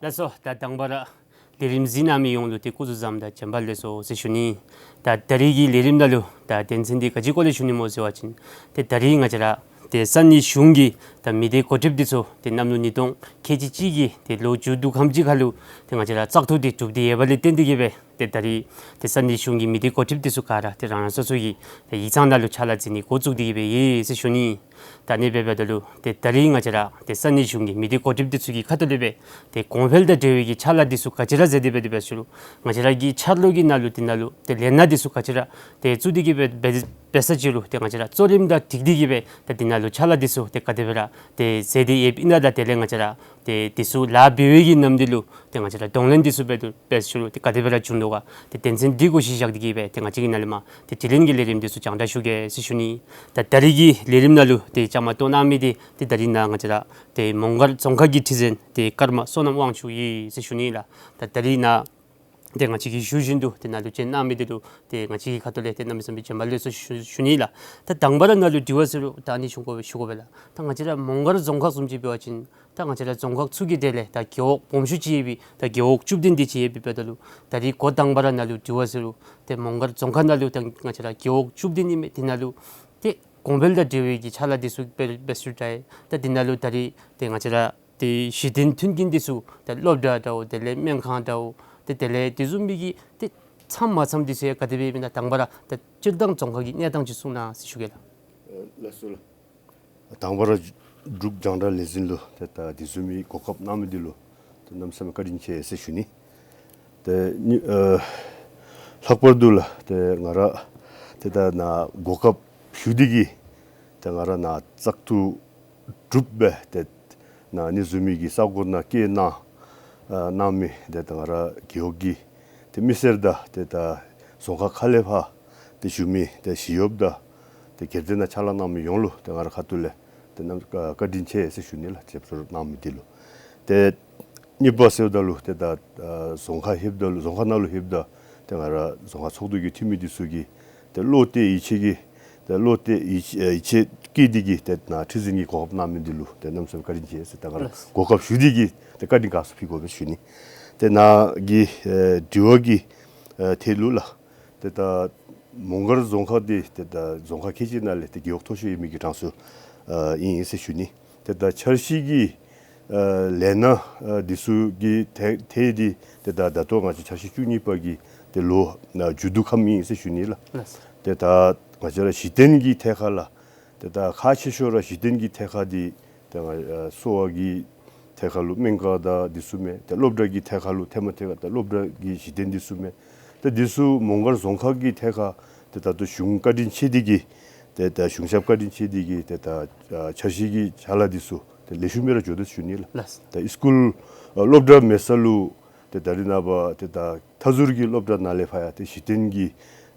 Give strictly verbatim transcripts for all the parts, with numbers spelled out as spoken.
ལགས་སོ། ད་དང་པ་ར་ལས་རིམ་གཟིགས་གནང་མི་ཡོངས་ལུ་ཏེ་སྐུ་གཟུགས་བཟང་དང་བྱོན་པ་ལེགས་སོ་ཟེར་ཞུ་ནི། ད་ད་རིས་ཀྱི་ལས་རིམ་ནང་ལུ་ད་དོན་ཚན་འདི་ག་ཅི་སྐོར་ལས་ཞུ་ནི་སྨོ་ཟེར་བ་ཅིན་ཏེ་ད་རིས་ང་བཅས་ར་ཏེ་ས་གནས་གཞུང་གི་ད་མི་སྡེ་འགོ་ཁྲིདཔ་འདི་ཚུ་ཏེ་གནམ་ལོ་ཉིས་སྟོང་ཁལ་གཅིག་གཅིག་གི་ཏེ་ལོ་མཇུག་བསྡུ་ཁམས་ཅིག་ཁར་ལུ་ཏེ་ང་བཅས་ར་བཙག་འཐུ་འདི་གྲུབ་སྟེ་ཡོད་པ་ལས་བརྟེན་ཏེ་གིས་སྦེ་ཏེ་ད་རིས་ཏེ་ས་གནས་གཞུང་གི་མི་སྡེ་འགོ་ཁྲིདཔ་འདི་ཚུ་ག་ར་ཏེ་རང་རང་སོ་སོ་གི་ཏེ་ཡིག་ཚང་ནང་ལུ་ཕྱག་ལཱ་མཛད་ནི་འགོ་བཙུགས་ཏེ་གིས་སྦེ་ཡོད་ཟེར་ཞུ་ནི། ད་ཨ་ནི་སྦེ་འབདཝ་ད་ལུ་ཏེ་ད་རིས་ང་བཅས་ར་ཏེ་ས་གནས་གཞུང་གི་མི་སྡེ་འགོ་ཁྲིདཔ་འདི་ཚུ་གི་ཁ་ཐུག་ལས་སྦེ་ཏེ་གོང་འཕེལ་དང་འབྲེལ་བའི་གི་ཕྱག་ལཱ་འདི་ཚུ་ག་ཅི་ར་མཛད་དེ་སྦེ་དེ་སྦེ་ཞུ་རུང་ང་བཅས་ར་གི་འཆར་ལོ་གི་ནང་ལུ་དེ་ནང་ལུ་ཏེ་ལས་སྣ་འདི་ཚུ་ག་ཅི་ར་ཏེ་བཙུགས་ཏེ་གིས་སྦེ་འབད་འབད་ས་ཅིག་རུང་ཏེ་ང་བཅས་ར་གཙོ་རིམ་དང་སྒྲིག་སྟེ་གིས་སྦེ་ཏེ་དེ་ནང་ལུ་ཕྱག་ལཱ་འདི་ཚུ་ཏེ་ག་དེ་སྦེ་ར་ཏེ་མཛད་དེ་ཡོདཔ་ཨིན་ན་དང་དེ་ལས་ང་བཅས་ར་ཏེ་འདི་ཚུ་ལཱ་འབད་བའི་གི་ནམ་དུས་ལུ་ཏེ་ང་བཅས་ར་གདོང་ལེན་འདི་ཚུ་འབད་དོ་འབད་ཞུ་རུང་ཏེ་ག་དེ་སྦེ་ར་བྱུང་དོ་ག་ཏེ་དོན་ཚན་འདི་གུ་གཞི་བཞག་སྟེ་གིས་སྦེ་ཏེ་ང་བཅས་ཀྱིས་ནཱ་ལས་མར་ཏེ་དྲི་ལན་གྱི་ལས་རིམ་འདི་ཚུ་སྤྱན་འབུལ་ཞུ་གེ་ཟེར་ཞུ་ནི། ད་ད་རིས་ཀྱི་ལས་རིམ་ནང་ལུ་ཏེ་བཅའ་མར་གཏོགས་གནང་མི་འདི་ཏེ་ད་རིས་ནཱ་ང་བཅས་ར་ཏེ་མོང་སྒར་རྫོང་ཁག་གི་ཁྲི་འཛིན་ཏེ་ཀརྨ་བསོད་ནམས་དབང་ཕྱུག་ཨིན་ཟེར་ཞུ་ནི་ལགས། ད་ད་རིས་ནཱ་ཏེ་ང་བཅས་ཀྱིས་ཞུ་བཞིན་དུ་ཏེ་ནཱ་ལུ་བྱོན་གནང་མི་འདི་ལུ་ཏེ་ང་བཅས་ཀྱི་ཁ་ཐུག་ལས་ཏེ་གནམ་མེད་ས་མེད་བྱོན་པ་ལེགས་སོ་ཞུ་ཞུ་ནི་ལགས། ད་དང་པ་ར་ནཱ་ལུ་དྲི་བ་ཟེར་རུང་ད་ཨ་ནི་ཞུ་དགོ་པས་ཞུ་དགོ་པས་ལགས། ད་ང་བཅས་ར་མོང་སྒར་རྫོང་ཁག་བཟུམ་ཅིག་འབད་བ་ཅིན་ད་ང་བཅས་ར་རྫོང་ཁག་ཚུ་གི་གྲས་ལས་ད་རྒེད་འོག་སྦོམ་ཤོས་ཅིག་ཡོད་པའི་ད་རྒེད་འོག་བཅུ་བདུན་དེ་ཅིག་ཡོད་པའི་འབདཝ་ད་ལུ་ད་རིས་འགོ་དང་པ་ར་ནཱ་ལུ་དྲི་བ་ཟེར་རུང་ཏེ་མོང་སྒར་རྫོང་ཁག་ནང་ལུ་ད་ང་བཅས་ར་རྒེད་འོག་བཅུ་བདུན་ཨིན་མས། དེ་ནང་ལུ་ཏེ་གོང་འཕེལ་དང་འབྲེལ་བའི་གི་ཕྱག་ལཱ་འདི་ཚུ་འབད་འབད་ཞུ་དྲག་ཡི། ད་དེ་ནང་ལུ་ད་རིས་ཏེ་ང་བཅས་ར་ཏེ་གཞི་རྟེན་མཐུན་རྐྱེན་འདི་ཚུ་ད་སློབ་གྲྭ་འདྲཝ་དེ་ལས་སྨན་ཁང་འདྲཝ་ཏེ་དེ་ལས་དེ་བཟུམ་མའི་གི་ཏེ་ཚང་མ་ཚང་འདི་ཚུ་ཡང་ག་དེ་སྦེ་ཨིན་ན་དང་པ་ར་ད་སྤྱིར་བཏང་རྫོང་ཁག་གི་གནས་སྟངས་ཅིག་གསུང་གནང་ཟེར་ཞུ་གེ་ལགས། ལགས་སོ་ལགས། དང་པ་ར་འབྲུག་རྒྱང་བསྒྲགས་ལས་འཛིན་ལུ་ཏེ་ད་དེ་བཟུམ་མའི་གོ་སྐབས་གནང་མི་འདི་ལུ་ཏེ་གནམ་མེད་ས་མེད་བཀའ་དྲིན་ཆེ་ཟེར་ཞུ་ནི། ཏེ་ཨ་ལྷག་པར་དུ་ལགས་ཏེ་ང་ར་ཏེ་ད་ནཱ་གོ་སྐབས་ཞུ་སྟེ་གིས་ཏེ་ང་ར་ནཱ་བཙག་འཐུ་གྲུབ་སྦེ་ཏེ་ནཱ་ཨ་ནི་བཟུམ་མའི་གི་ས་གོ་ནང་བསྐྱལ་གནང་ཨ་གནང་མི་ཏེ་ད་ང་ར་རྒེད་འོག་གི་ཏེ་མི་སེར་དང་ཏེ་ད་རྫོང་ཁག་ཁག་ལས་ཕར་ཏེ་བཞུགས་མི་ཏེ་ཞི་གཡོགཔ་དང་ཏེ་སྒེར་སྡེ་ནང་ཕྱག་ལཱ་གནང་མི་ཡོངས་ལུ་ཏེ་ང་ར་ཁ་ཐུག་ལས་ཏེ་གནམ་ཨ་བཀའ་དྲིན་ཆེ་ཟེར་ཞུ་ནི་ལགས། རྒྱབ་སྐྱོར་གནང་མི་འདི་ལུ། ཏེ་གཉིས་པ་ཟེརཝ་ད་ལུ་ཏེ་ད་ཨ་རྫོང་ཁག་ལྷོདཔ་ད་ལུ་རྫོང་ཁག་ནང་ལུ་ལྷོདཔ་ད་ཏེ་ང་ར་རྫོང་ཁག་ཚོགས་འདུ་གི་འཐུས་མི་འདི་ཚུ་གིས་ཏེ་བློ་གཏད་ཡིད་ཆེས་ཀྱིས་ཏེ་བློ་གཏད་ཡིད་ཆེས་ཡིད་ཆེས་བསྐྱེད་དེ་གིས་ཏེ་ནཱ་ཁྲི་འཛིན་གྱི་གོ་སྐབས་གནང་མི་འདི་ལུ་ཏེ་གནམ་མེད་ས་མེད་བཀའ་དྲིན་ཆེ་ཟེར་ད་ང་ར་ལགས། གོ་སྐབས་ཞུ་སྟེ་གིས་ཏེ་བཀའ་དྲིན་དགའ་ཚོར་ཕུལ་དགོ་པས་ཞུ་ནི། ཏེ་ནཱ་གི་ཨེ་དྲི་བ་གི་ཨེ་ཐད་ལུ་ལགས། ཏེ་ད་མོང་སྒར་རྫོང་ཁག་འདི་ཏེ་ད་རྫོང་ཁག་ཁལ་གཅིག་ནང་ལས་ཏེ་རྒེད་འོག་མཐོ་ཤོས་ཡོད་མི་གི་གྲངས་སུ་ཨ་ཨིན་ཟེར་ཞུ་ནི། ཏེ་ད་འཆར་གཞི་གི་ཨ་ལས་སྣ་ཨ་འདི་ཚུ་གི་ཐད་ཐད་འདི་ཏེ་ད་ད་ལྟོ་ང་བཅས་འཆར་གཞི་བཅུ་གཉིས་པ་གི་ཏེ་ལོ་ཨ་མཇུག་བསྡུ་ཁམས་ཨིན་ཟེར་ཞུ་ནི་ལགས། ལགས། ཏེ་ད་ང་བཅས་ར་གཞི་རྟེན་གྱི་ཐད་ཁར་ལགས། ཏེ་ད་ཁག་ཆེ་ཤོས་ར་གཞི་རྟེན་གྱི་ཐད་ཁར་འདི་ཏེ་ང་ཨ་གསོ་བ་གི་ཐད་ཁར་ལུ་སྨན་ཁང་དང་འདི་ཚུ་མས། ཏེ་སློབ་གྲྭ་གི་ཐད་ཁར་ལུ་ཐད་མ་ཐད་ཁར་ཏེ་སློབ་གྲྭ་གི་གཞི་རྟེན་འདི་ཚུ་མས། ཏེ་འདི་ཚུ་མོང་སྒར་རྫོང་ཁག་གི་ཐད་ཁར་ཏེ་ད་ལྟོ་གཞུང་བཀའ་དྲིན་ཆེ་སྟེ་གིས་ཏེ་ད་གཞུང་ཞབས་བཀའ་དྲིན་ཆེ་སྟེ་གིས་ཏེ་ད་ཨ་འཆར་གཞི་གི་ཕྱག་ལཱ་འདི་ཚུ་ཏེ་ལེགས་ཤོམ་སྦེ་ར་འགྱོ་དོ་ཞུ་ནི་ལགས། ལགས། ཏེ་སི་ཀུལ་ཨ་སློབ་གྲྭ་མེད་ས་ལུ་ཏེ་ད་རིས་ནངས་པ་ཏེ་ད་མཐའ་ཟུར་གྱི་སློབ་གྲྭ་ནང་ལས་ཕར་ཡང་ཏེ་གཞི་རྟེན་གྱི་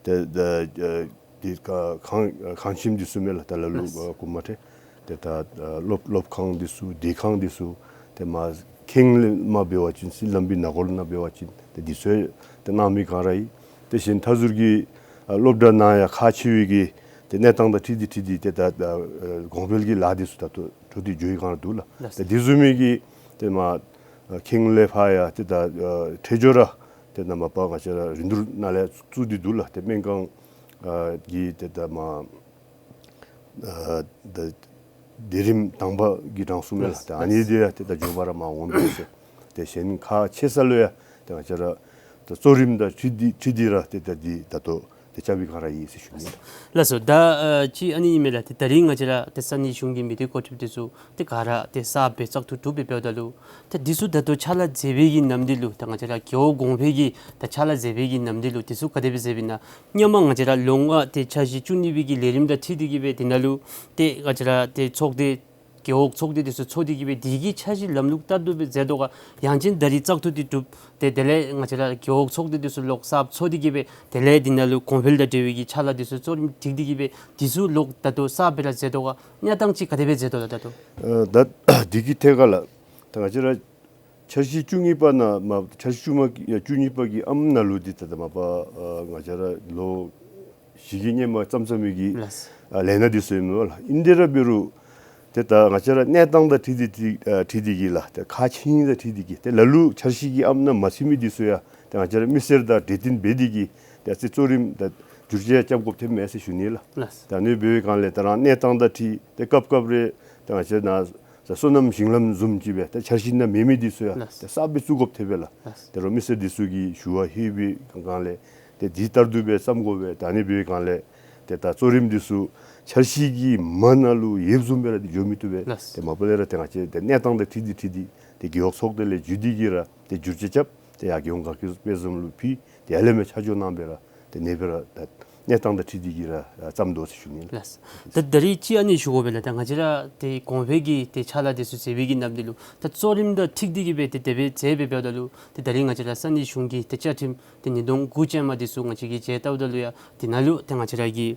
ཏེ་ད་ཨ་འདི་ཁང་ཁང་ཁང་ཁྱིམ་འདི་ཚུ་མས་ལགས། ད་ལ་ལུ་ལགས། ཨ་གོང་མ་ཏེ་ཏེ་ད་ཨ་སློབ་སློབ་ཁང་འདི་ཚུ་སྡོད་ཁང་འདི་ཚུ་ཏེ་མར་ཁེངས་ལས་མར་འབད་བ་ཅིན་སྲིད་ལམ་པའི་ནང་འཁོད་ནང་འབད་བ་ཅིན་ཏེ་འདི་ཚུ་ཏེ་གནང་མི་ག་ར་ཡོད། དེ་བཞིན་མཐའ་ཟུར་གྱི་ཨ་སློབ་གྲྭ་ནང་ཡང་ཁག་ཆེ་བའི་གི་ཏེ་གནས་སྟངས་དང་འཁྲིལ་ཏེ་འཁྲིལ་ཏེ་ཏེ་ད་ཨ་གོང་འཕེལ་གྱི་ལཱ་འདི་ཚུ་ད་ལྟོ་འགྱོ་སྟེ་འགྱོ་བའི་སྒང་ར་འདུག་ལགས། ལགས། ཏེ་འདི་བཟུམ་མའི་གི་ཏེ་མར་ཨ་ཁེངས་ལས་ཕར་ཡང་ཏེ་ད་ཨ་འཕྲལ་མགྱོགས་ར་ཏེ་ནཱ་མ་པ་ང་བཅས་ར་རིན་བསྡུར་ནང་ལས་བཙུགས་ཏེ་འདུག་ལགས། ཏེ་སྨན་ཁང་ཨ་གི་ཏེ་ད་མར་ཨ་ད་སྡེ་རིམ་དང་པ་གི་གྲངས་སུ་མས་ལགས། ལགས། ཏེ་ཨ་ནི་འདི་ཡང་ཏེ་ད་མགྱོགས་པ་ར་མར་འོང་དོ་ཟེར། དེ་བཞིན་ཁག་ཆེ་ས་ལུ་ཡང་ཏེ་ང་བཅས་ར་ད་གཙོ་རིམ་དང་འཁྲིལ་ཏེ་འཁྲིལ་ཏེ་ར་ཏེ་ད་འདི་ད་ལྟོ་ཏེ་རྐྱབ་པའི་སྒང་ར་ཡོད་ཟེར་ཞུ་ནི། ལགས་སོ། ད་ཨ་ཅིག་ཨ་ནི་ཨིན་མས་ལགས། ཏེ་ད་རིས་ང་བཅས་ར་ཏེ་ས་གནས་གཞུང་གི་མི་སྡེ་འགོ་ཁྲིདཔ་འདི་ཚུ་ཏེ་ག་ར་ཏེ་གསརཔ་སྦེ་བཙག་འཐུ་གྲུབ་སྦེ་འབདཝ་ད་ལུ་ཏེ་འདི་ཚུ་ད་ལྟོ་ཕྱག་ལཱ་མཛད་པའི་གི་ནམ་དུས་ལུ་ད་ང་བཅས་ར་རྒེད་འོག་གོང་འཕེལ་གྱི་ད་ཕྱག་ལཱ་མཛད་པའི་གི་ནམ་དུས་ལུ་འདི་ཚུ་ག་དེ་སྦེ་མཛད་པས་ན། སྔོན་མ་ང་བཅས་ར་ལོ་ལྔ་ཏེ་འཆར་གཞི་བཅུ་གཉིས་པའི་གི་ལས་རིམ་དང་འཁྲིལ་ཏེ་གིས་སྦེ་དེ་ནང་ལུ་ཏེ་ང་བཅས་ར་ཏེ་ཚོགས་སྡེ་རྒེད་འོག་ཚོགས་སྡེ་འདི་ཚུ་ཚོགས་ཏེ་གིས་སྦེ་དེ་གི་འཆར་གཞི་ལམ་ལུགས་ལྟར་དུ་སྦེ་མཛད་དོ་ག། ཡང་ཅིན་ད་རིས་བཙག་འཐུ་འདི་གྲུབ་སྟེ་དེ་ལས་ང་བཅས་ར་རྒེད་འོག་ཚོགས་སྡེ་འདི་ཚུ་ལོག་གསརཔ་ཚོགས་ཏེ་གིས་སྦེ་དེ་ལས་དེ་ནང་ལུ་གོང་འཕེལ་དང་འབྲེལ་བའི་གི་ཕྱག་ལཱ་འདི་ཚུ་གཙོ་རིམ་སྒྲིག་སྟེ་གིས་སྦེ་འདི་ཚུ་ལོག་ད་ལྟོ་གསརཔ་སྦེ་ར་མཛད་དོ་ག། གནས་སྟངས་ཅིག་ག་དེ་སྦེ་མཛད་དོ་ལགས་ད་ལྟོ། ཨ་ད་འདི་གི་ཐད་ཁར་ལགས། ད་ང་བཅས་ར་འཆར་གཞི་བཅུ་གཉིས་པ་ནང་མ་འཆར་གཞི་བཅུ་མ་བཅུ་གཉིས་པ་གི་ཨམ་ནང་ལུ་འདི་ད་ད་མ་པ་ཨ་ང་བཅས་ར་ལོ་བཞི་གི་སྔོན་མ་བརྩམས་བརྩམས་མི་གི་ལགས། ཨ་ལས་སྣ་འདི་ཚུ་ཨིན་མས་ལགས། ཨིན་ཏེ་ར་འབད་རུང་ ཏེ་ད་ང་བཅས་ར་གནས་སྟངས་དང་འཁྲིལ་ཏེ་འཁྲིལ་ཨ་འཁྲིལ་ཏེ་གིས་ལགས། ཏེ་ཁག་ཆེ་ཨིན་དང་འཁྲིལ་ཏེ་གིས་ཏེ་ལ་ལུ་འཆར་གཞི་གི་ཨམ་ནང་མ་ཚུད་མི་འདི་ཚུ་ཡང་ཏེ་ང་བཅས་ར་མི་སེར་དང་གྲོས་བསྟུན་འབད་དེ་གིས་ཏེ་ཨ་ཙི་གཙོ་རིམ་དང་བསྒྱུར་བཅོས་རྐྱབ་དགོཔ་ཐོནམ་མས་ཟེར་ཞུ་ནི་ལགས། ལགས། ད་ཨ་ནི་འབད་བའི་སྒང་ལས་ད་རང་གནས་སྟངས་དང་འཁྲིལ་ཏེ་སྐབས་སྐབས་རེ་ཏེ་ང་བཅས་ནཱ་སོ་ནམ་ཞིང་ལམ་བཟུམ་ཅིག་སྦེ་ཏེ་འཆར་གཞི་ནང་མེད་མི་འདི་ཚུ་ཡང་ལགས། ཏེ་གསརཔ་སྦེ་བཙུགས་དགོཔ་ཐོན་པས་ལགས། ལགས། ད་རུང་མི་སེར་འདི་ཚུ་གིས་ཞུ་བ་ལྷོད་པའི་སྒང་ལས་ཏེ་འདི་ལྟར་དུ་སྦེ་བརྩམ་དགོ་པས། ད་ཨ་ནི་འབད་བའི་སྒང་ལས་ཏེ་ད་གཙོ་རིམ་འདི་ཚུ་འཆར་གཞི་གི་མ་ནང་ལུ་ཡོདཔ་བཟུམ་སྦེ་ར་འགྱོ་མི་བཏུབ་པས། ལགས། ཏེ་མ་པ་ལས་ར་ཏེ་ང་བཅས་ཏེ་གནས་སྟངས་དང་འཁྲིལ་ཏེ་འཁྲིལ་ཏེ་ཏེ་རྒེད་འོག་ཚོགས་སྡེ་ལས་བརྒྱུད་དེ་གིས་ར་ཏེ་བསྒྱུར་བཅོས་རྐྱབ་སྟེ་ཡར་རྒྱལ་ཡོངས་དགའ་སྐྱིད་དཔལ་འཛོམས་ལུ་ཕུལ་ཏེ་ཡར་ལས་མར་ཆ་འཇོག་གནང་སྦེ་ར་ཏེ་ཨ་ནི་སྦེ་ར་ད་གནས་སྟངས་དང་འཁྲིལ་ཏེ་གིས་ར་བརྩམ་དོ་ཟེར་ཞུ་ནི་ལགས། ལགས། ད་ད་རིས་ཅིག་ཨ་ནི་ཞུ་དགོ་པས་ལགས། ད་ང་བཅས་ར་ཏེ་གོང་འཕེལ་གྱི་ཏེ་ཕྱག་ལཱ་འདི་ཚུ་མཛད་པའི་གི་ནམ་དུས་ལུ་ད་གཙོ་རིམ་དང་འཁྲིལ་ཏེ་གིས་སྦེ་ཏེ་དེ་སྦེ་མཛད་སྦེ་འབདཝ་ད་ལུ་ཏེ་ད་རིས་ང་བཅས་ར་ས་གནས་གཞུང་གི་ཏེ་བཅའ་ཁྲིམས་ཏེ་ཉིས་སྟོང་དགུ་ཅན་མ་འདི་ཚུ་ང་བཅས་ཀྱིས་མཇལ་བལྟཝ་ད་ལུ་ཡང་དེ་ནང་ལུ་ཏེ་ང་བཅས་ར་གི་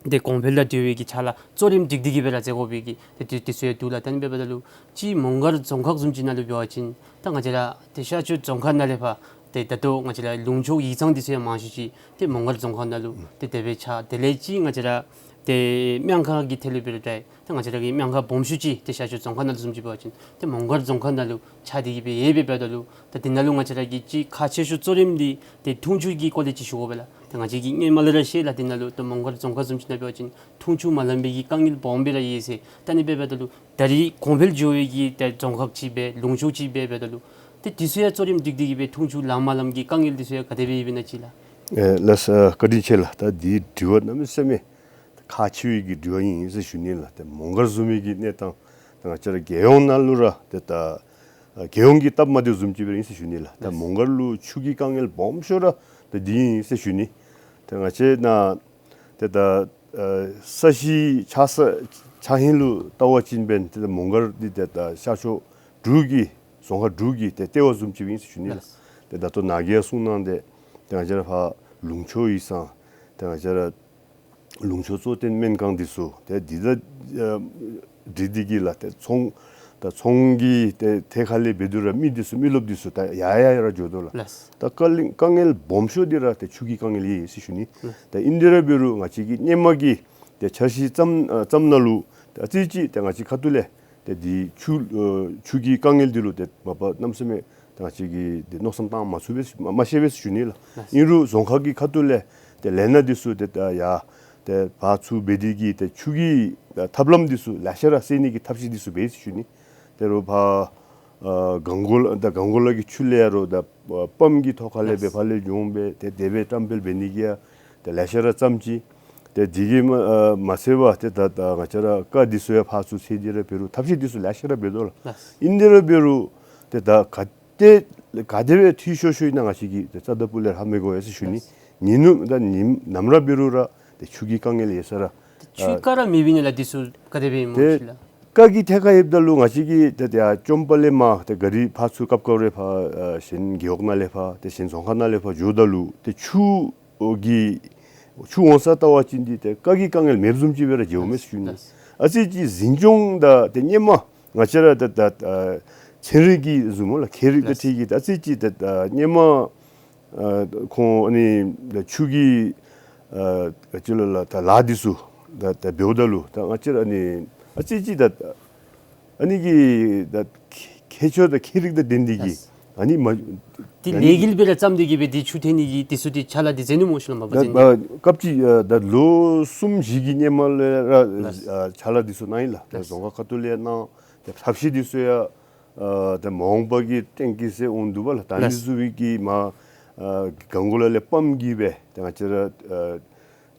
ཏེ་གོང་འཕེལ་དང་འབྲེལ་བའི་གི་ཕྱག་ལཱ་གཙོ་རིམ་སྒྲིག་སྟེ་གིས་སྦེ་ར་མཛད་དགོ་པའི་གི་ཏེ་དེ་དེ་ཚུ་ཡང་འདུག་ལགས། ད་ཨ་ནི་འབདཝ་ད་ལུ་ཅིག་མོང་སྒར་རྫོང་ཁག་བཟུམ་ཅིག་ནང་ལུ་འབད་བ་ཅིན་ད་ང་བཅས་ར་ཏེ་ཤར་ཕྱོགས་རྫོང་ཁག་ནང་ལས་ཕར་ཏེ་ད་ལྟོ་ང་བཅས་ར་ལུང་ཕྱོགས་ཡིག་ཚང་འདི་ཚུ་ཡང་མང་ཤོས་ཅིག་ཏེ་མོང་སྒར་རྫོང་ཁག་ནང་ལུ་ཏེ་དེ་སྦེ་ཆགས། དེ་ལས་ཅིག་ང་བཅས་ར་ཏེ་སྨན་ཁང་གི་ཐད་ལུ་འབད་རུང་ད་ད་ང་བཅས་ར་གི་སྨན་ཁང་སྦོམ་ཤོས་ཅིག་ཏེ་ཤར་ཕྱོགས་རྫོང་ཁག་ནང་ལུ་བཟུམ་ཅིག་འབད་བ་ཅིན་ཏེ་མོང་སྒར་རྫོང་ཁག་ནང་ལུ་ཆགས་ཏེ་གིས་སྦེ་ཡོད་པས། འབདཝ་ད་ལུ་ད་དེ་ནང་ལུ་ང་བཅས་ར་གི་ཅིག་ཁག་ཆེ་ཤོས་གཙོ་རིམ་འདི་ཏེ་འཐུང་ཆུ་གི་སྐོར་ལས་ཅིག་ཞུ་དགོ་པས་ལགས། ཏེ་ང་བཅས་ཀྱིས་སྔོན་མ་ལས་ར་ཤེས་ལགས། དེ་ནང་ལུ་ཏེ་མོང་སྒར་རྫོང་ཁག་བཟུམ་ཅིག་ནང་འབད་བ་ཅིན་འཐུང་ཆུ་མ་ལང་པའི་གི་དཀའ་ངལ་སྦོམ་སྦེ་ར་ཡོད་ཟེར། ད་ཨ་ནི་འབདཝ་ད་ལུ་ད་རིས་གོང་འཕེལ་འགྱོ་བའི་གི་ཏེ་རྫོང་ཁག་ཅིག་སྦེ་ལུང་ཕྱོགས་ཅིག་སྦེ་འབདཝ་ད་ལུ་ཏེ་དེ་ཚུ་ཡང་གཙོ་རིམ་སྒྲིག་སྟེ་གིས་སྦེ་འཐུང་ཆུ་ལང་མ་ལངམ་གི་དཀའ་ངལ་འདི་ཚུ་ཡང་ག་དེ་སྦེ་ཡོདཔ་ཨིན་ན་ཅིག་ལགས། ཨེ་ལགས་སོ། བཀའ་དྲིན་ཆེ་ལགས། ད་འདི་དྲི་བ་གནམ་མེད་ས་མེད་ཁག་ཆེ་བའི་གི་དྲི་བ་ཨིན་ཟེར་ཞུ་ནི་ལགས། ཏེ་མོང་སྒར་བཟུམ་མའི་གི་གནས་སྟངས་ད་ང་བཅས་ར་རྒྱལ་ཡོངས་ནང་ལུ་ར་ཏེ་ད་ཨ་རྒྱལ་ཡོངས་ཀྱི་སྟབས་མ་བདེཝ་བཟུམ་ཅིག་སྦེ་ཨིན་ཟེར་ཞུ་ནི་ལགས། ད་ལགས། མོང་སྒར་ལུ་ཆུ་གི་དཀའ་ངལ་སྦོམ་ཤོས་ར་ད་འདི་ཨིན་ཟེར་ཞུ་ནི། ཏེ་ང་བཅས་ནཱ་ཏེ་ད་ཨ་ས་གཞི་ཆགས་ས་ཆགས་ཧིང་ལུ་བལྟ་བ་ཅིན་འབདན་ཏེ་ད་མོང་སྒར་འདི་ཏེ་ད་ཤར་ཕྱོགས་འབྲུག་གི་རྫོང་ཁག་འབྲུག་གི་ཏེ་ལྟེ་བ་བཟུམ་ཅིག་ཨིན་ཟེར་ཞུ་ནི་ལགས། ལགས། ཏེ་ད་ལྟོ་ནཱ་གིས་ཡང་གསུངས་གནང་སྟེ་ཏེ་ང་བཅས་ར་ཕར་ལུང་ཕྱོགས་ཡིག་ཚང་ཏེ་ང་བཅས་ར་ལུང་ཕྱོགས་གཙོ་བསྟེན་སྨན་ཁང་འདི་ཚུ་ཏེ་འདི་ད་ཨ་འདི་འདི་གིས་ལགས་ཏེ་ཚོང་ད་ཚོང་གི་ཏེ་ཐད་ཁར་ལས་འབད་དེ་ར་མི་འདི་ཚུ་མི་རློབས་འདི་ཚུ་ད་ཡར་ཡར་ར་འགྱོ་དོ་ལགས། ལགས། ད་དཀའ་ལས་དཀའ་ངལ་སྦོམ་ཤོས་འདི་ར་ཏེ་ཆུ་གི་དཀའ་ངལ་ཨིན་ཟེར་ཞུ་ནི། ལགས། ད་ཨིན་དེ་ར་འབད་རུང་ང་བཅས་ཀྱིས་སྔོན་མ་གི་ཏེ་འཆར་གཞི་བརྩམ་ཨ་བརྩམ་ནང་ལུ་ཏེ་ཨ་ཙི་ཅིག་ཏེ་ང་བཅས་ཁ་ཐུག་ལས་ཏེ་འདི་ཆུ་ཨ་ཆུ་གི་དཀའ་ངལ་འདི་ལུ་ཏེ་མ་པ་གནམ་མེད་ས་མེད་ཏེ་ང་བཅས་ཀྱིས་ཏེ་མནོ་བསམ་བཏང་མ་ཚུགས་པས་མ་མ་ཤེས་པས་ཞུ་ནི་ལགས། ལགས། ཨིན་རུང་རྫོང་ཁག་གི་ཁ་ཐུག་ལས་ཏེ་ལས་སྣ་འདི་ཚུ་ཏེ་ད་ཡར་ཏེ་ཕར་ཚུར་འབད་དེ་གིས་ཏེ་ཆུ་གི་ཨ་ཐབས་ལམ་འདི་ཚུ་ལེ་ཤ་ར་སེལ་ནི་གི་ཐབས་ཤེས་འདི་ཚུ་འབད་ཟེར་ཞུ་ནི། ད་རུང་ཕར་ཨ་གངས་གོ་ལ་ད་གངས་གོ་ལ་གི་ཆུ་ལས་ཡང་རུང་ད་ཨ་པམ་གྱི་ཐོག་ཁ་ལས་སྦེ་ལགས། ཕར་ལས་འགྱོ་འོང་པས། ཏེ་དེ་སྦེ་བཀྲམ་སྤེལ་འབད་ནི་གི་ཡང་ཏེ་ལེ་ཤ་ར་བརྩམས་ཅི། ཏེ་འདི་གིས་མ་ཨ་མ་ཚད་པར་ཏེ་ད་ད་ང་བཅས་ར་རྐ་འདི་ཚུ་ཡང་ཕར་ཚུར་འཚོལ་ཏེ་ར་འབད་རུང་ཐབས་ཤེས་འདི་ཚུ་ལེ་ཤ་ར་འབད་དོ་ལགས། ལགས། ཨིན་དེ་ར་འབད་རུང་ཏེ་ད་ག་ཏེ་ག་དེ་སྦེ་འཐུས་ཤོར་ཤོར་ཨིན་ན་ང་བཅས་ཀྱིས་ཏེ་རྩ་དང་སྤུ་ལས་ཧ་མི་གོ་བས་ཟེར་ཞུ་ནི། ལགས། ཉིན་ནུབ་ད་ཉིན་ནམ་ར་འབད་རུང་ར་ཏེ་ཆུ་གི་དཀའ་ངལ་ཡོད་ས་ར། ཏེ་ཆུ་ཨ་རྐ་ར་མེདཔ་ཨིན་ན་ལགས། འདི་ཚུ་ག་དེ་སྦེ་ཨིན་སྨོ་ཏེ་ཤིག་ལགས། རྐ་གི་ཐད་ཁར་ཡོདཔ་ད་ལུ་ང་བཅས་ཀྱིས་ཏེ་ཏེ་ཨ་ཅོམ་པ་ལས་མར་ཏེ་ག་རི་ཕར་ཚུར་སྐབས་སྐབས་རེ་ཕར་ཨ་གཞན་རྒེད་འོག་ནང་ལས་ཕར་ཏེ་གཞན་རྫོང་ཁག་ནང་ལས་ཕར་འགྱོཝ་ད་ལུ་ཏེ་ཆུ་གི་ཆུ་འོང་ས་བལྟ་བ་ཅིན་འདི་ཏེ་རྐ་གི་དཀའ་ངལ་མེདཔ་བཟུམ་ཅིག་སྦེ་ར་མཇལཝ་མས་ཟེར་ཞུ་ནི། ལགས། ཨ་ཙི་ཅིག་འཛིན་སྐྱོང་དང་ཏེ་སྔོན་མ་ང་བཅས་ར་ད་ད་ཨ་ཚན་རིག་གི་བཟུམ་སྨོ་ལགས། ཁྱད་རིག་དང་ལགས། འཁྲིལ་གྱི་ད་ཨ་ཙི་ཅིག་ད་ད་སྔོན་མ་ཨ་ཁོང་ཨ་ནི་ད་ཆུ་གི་ཨ་ཨ་ཅི་ལོ་ལགས་ད་ལཱ་འདི་ཚུ་ད་ད་འབདཝ་ད་ལུ་ད་ང་བཅས་ར་ཨ་ནི་ཨ་ཙི་ཅིག་ད་ཨ་ནི་གི་ད་ཁྱད་ཆོས་དང་ཁྱད་རིག་དང་ལྡན་ཏེ་གིས་ལགས། ཨ་ནི་མ་འདི་ཨ་ནི་ལས་འགུལ་སྦེ་ར་བརྩམས་ཏེ་གིས་སྦེ་འདི་ཆུ་འཐེན་ནི་གི་འདི་ཚུ་འདི་ཕྱག་ལཱ་འདི་མཛད་ནུག་སྨོ་ཤིག་ལགས། མ་པ་ད་ཅིག་ཨ་སྐབས་ཅིག་ཨ་ད་ལོ་གསུམ་བཞི་གི་སྔོན་མ་ལས་ར་ལགས། ཨ་ཕྱག་ལཱ་འདི་ཚུ་གནང་ཡི་ལགས། ད་ལགས། རྫོང་ཁག་ཁ་ཐུག་ལས་གནང་། ད་ཐབས་ཤེས་འདི་ཚུ་ཡང་ཨ་ད་མ་འོངས་པ་གི་ཏན་ཏིག་ཟེར་འོང་འདུག་པ་ལགས། ད་ཨ་ནི་ལགས། བཟུམ་སྦེ་གིས་མར་ཨ་གངས་གོ་ལ་ལས་པམ་གིས་སྦེ་ད་ང་བཅས་ར་ཨ་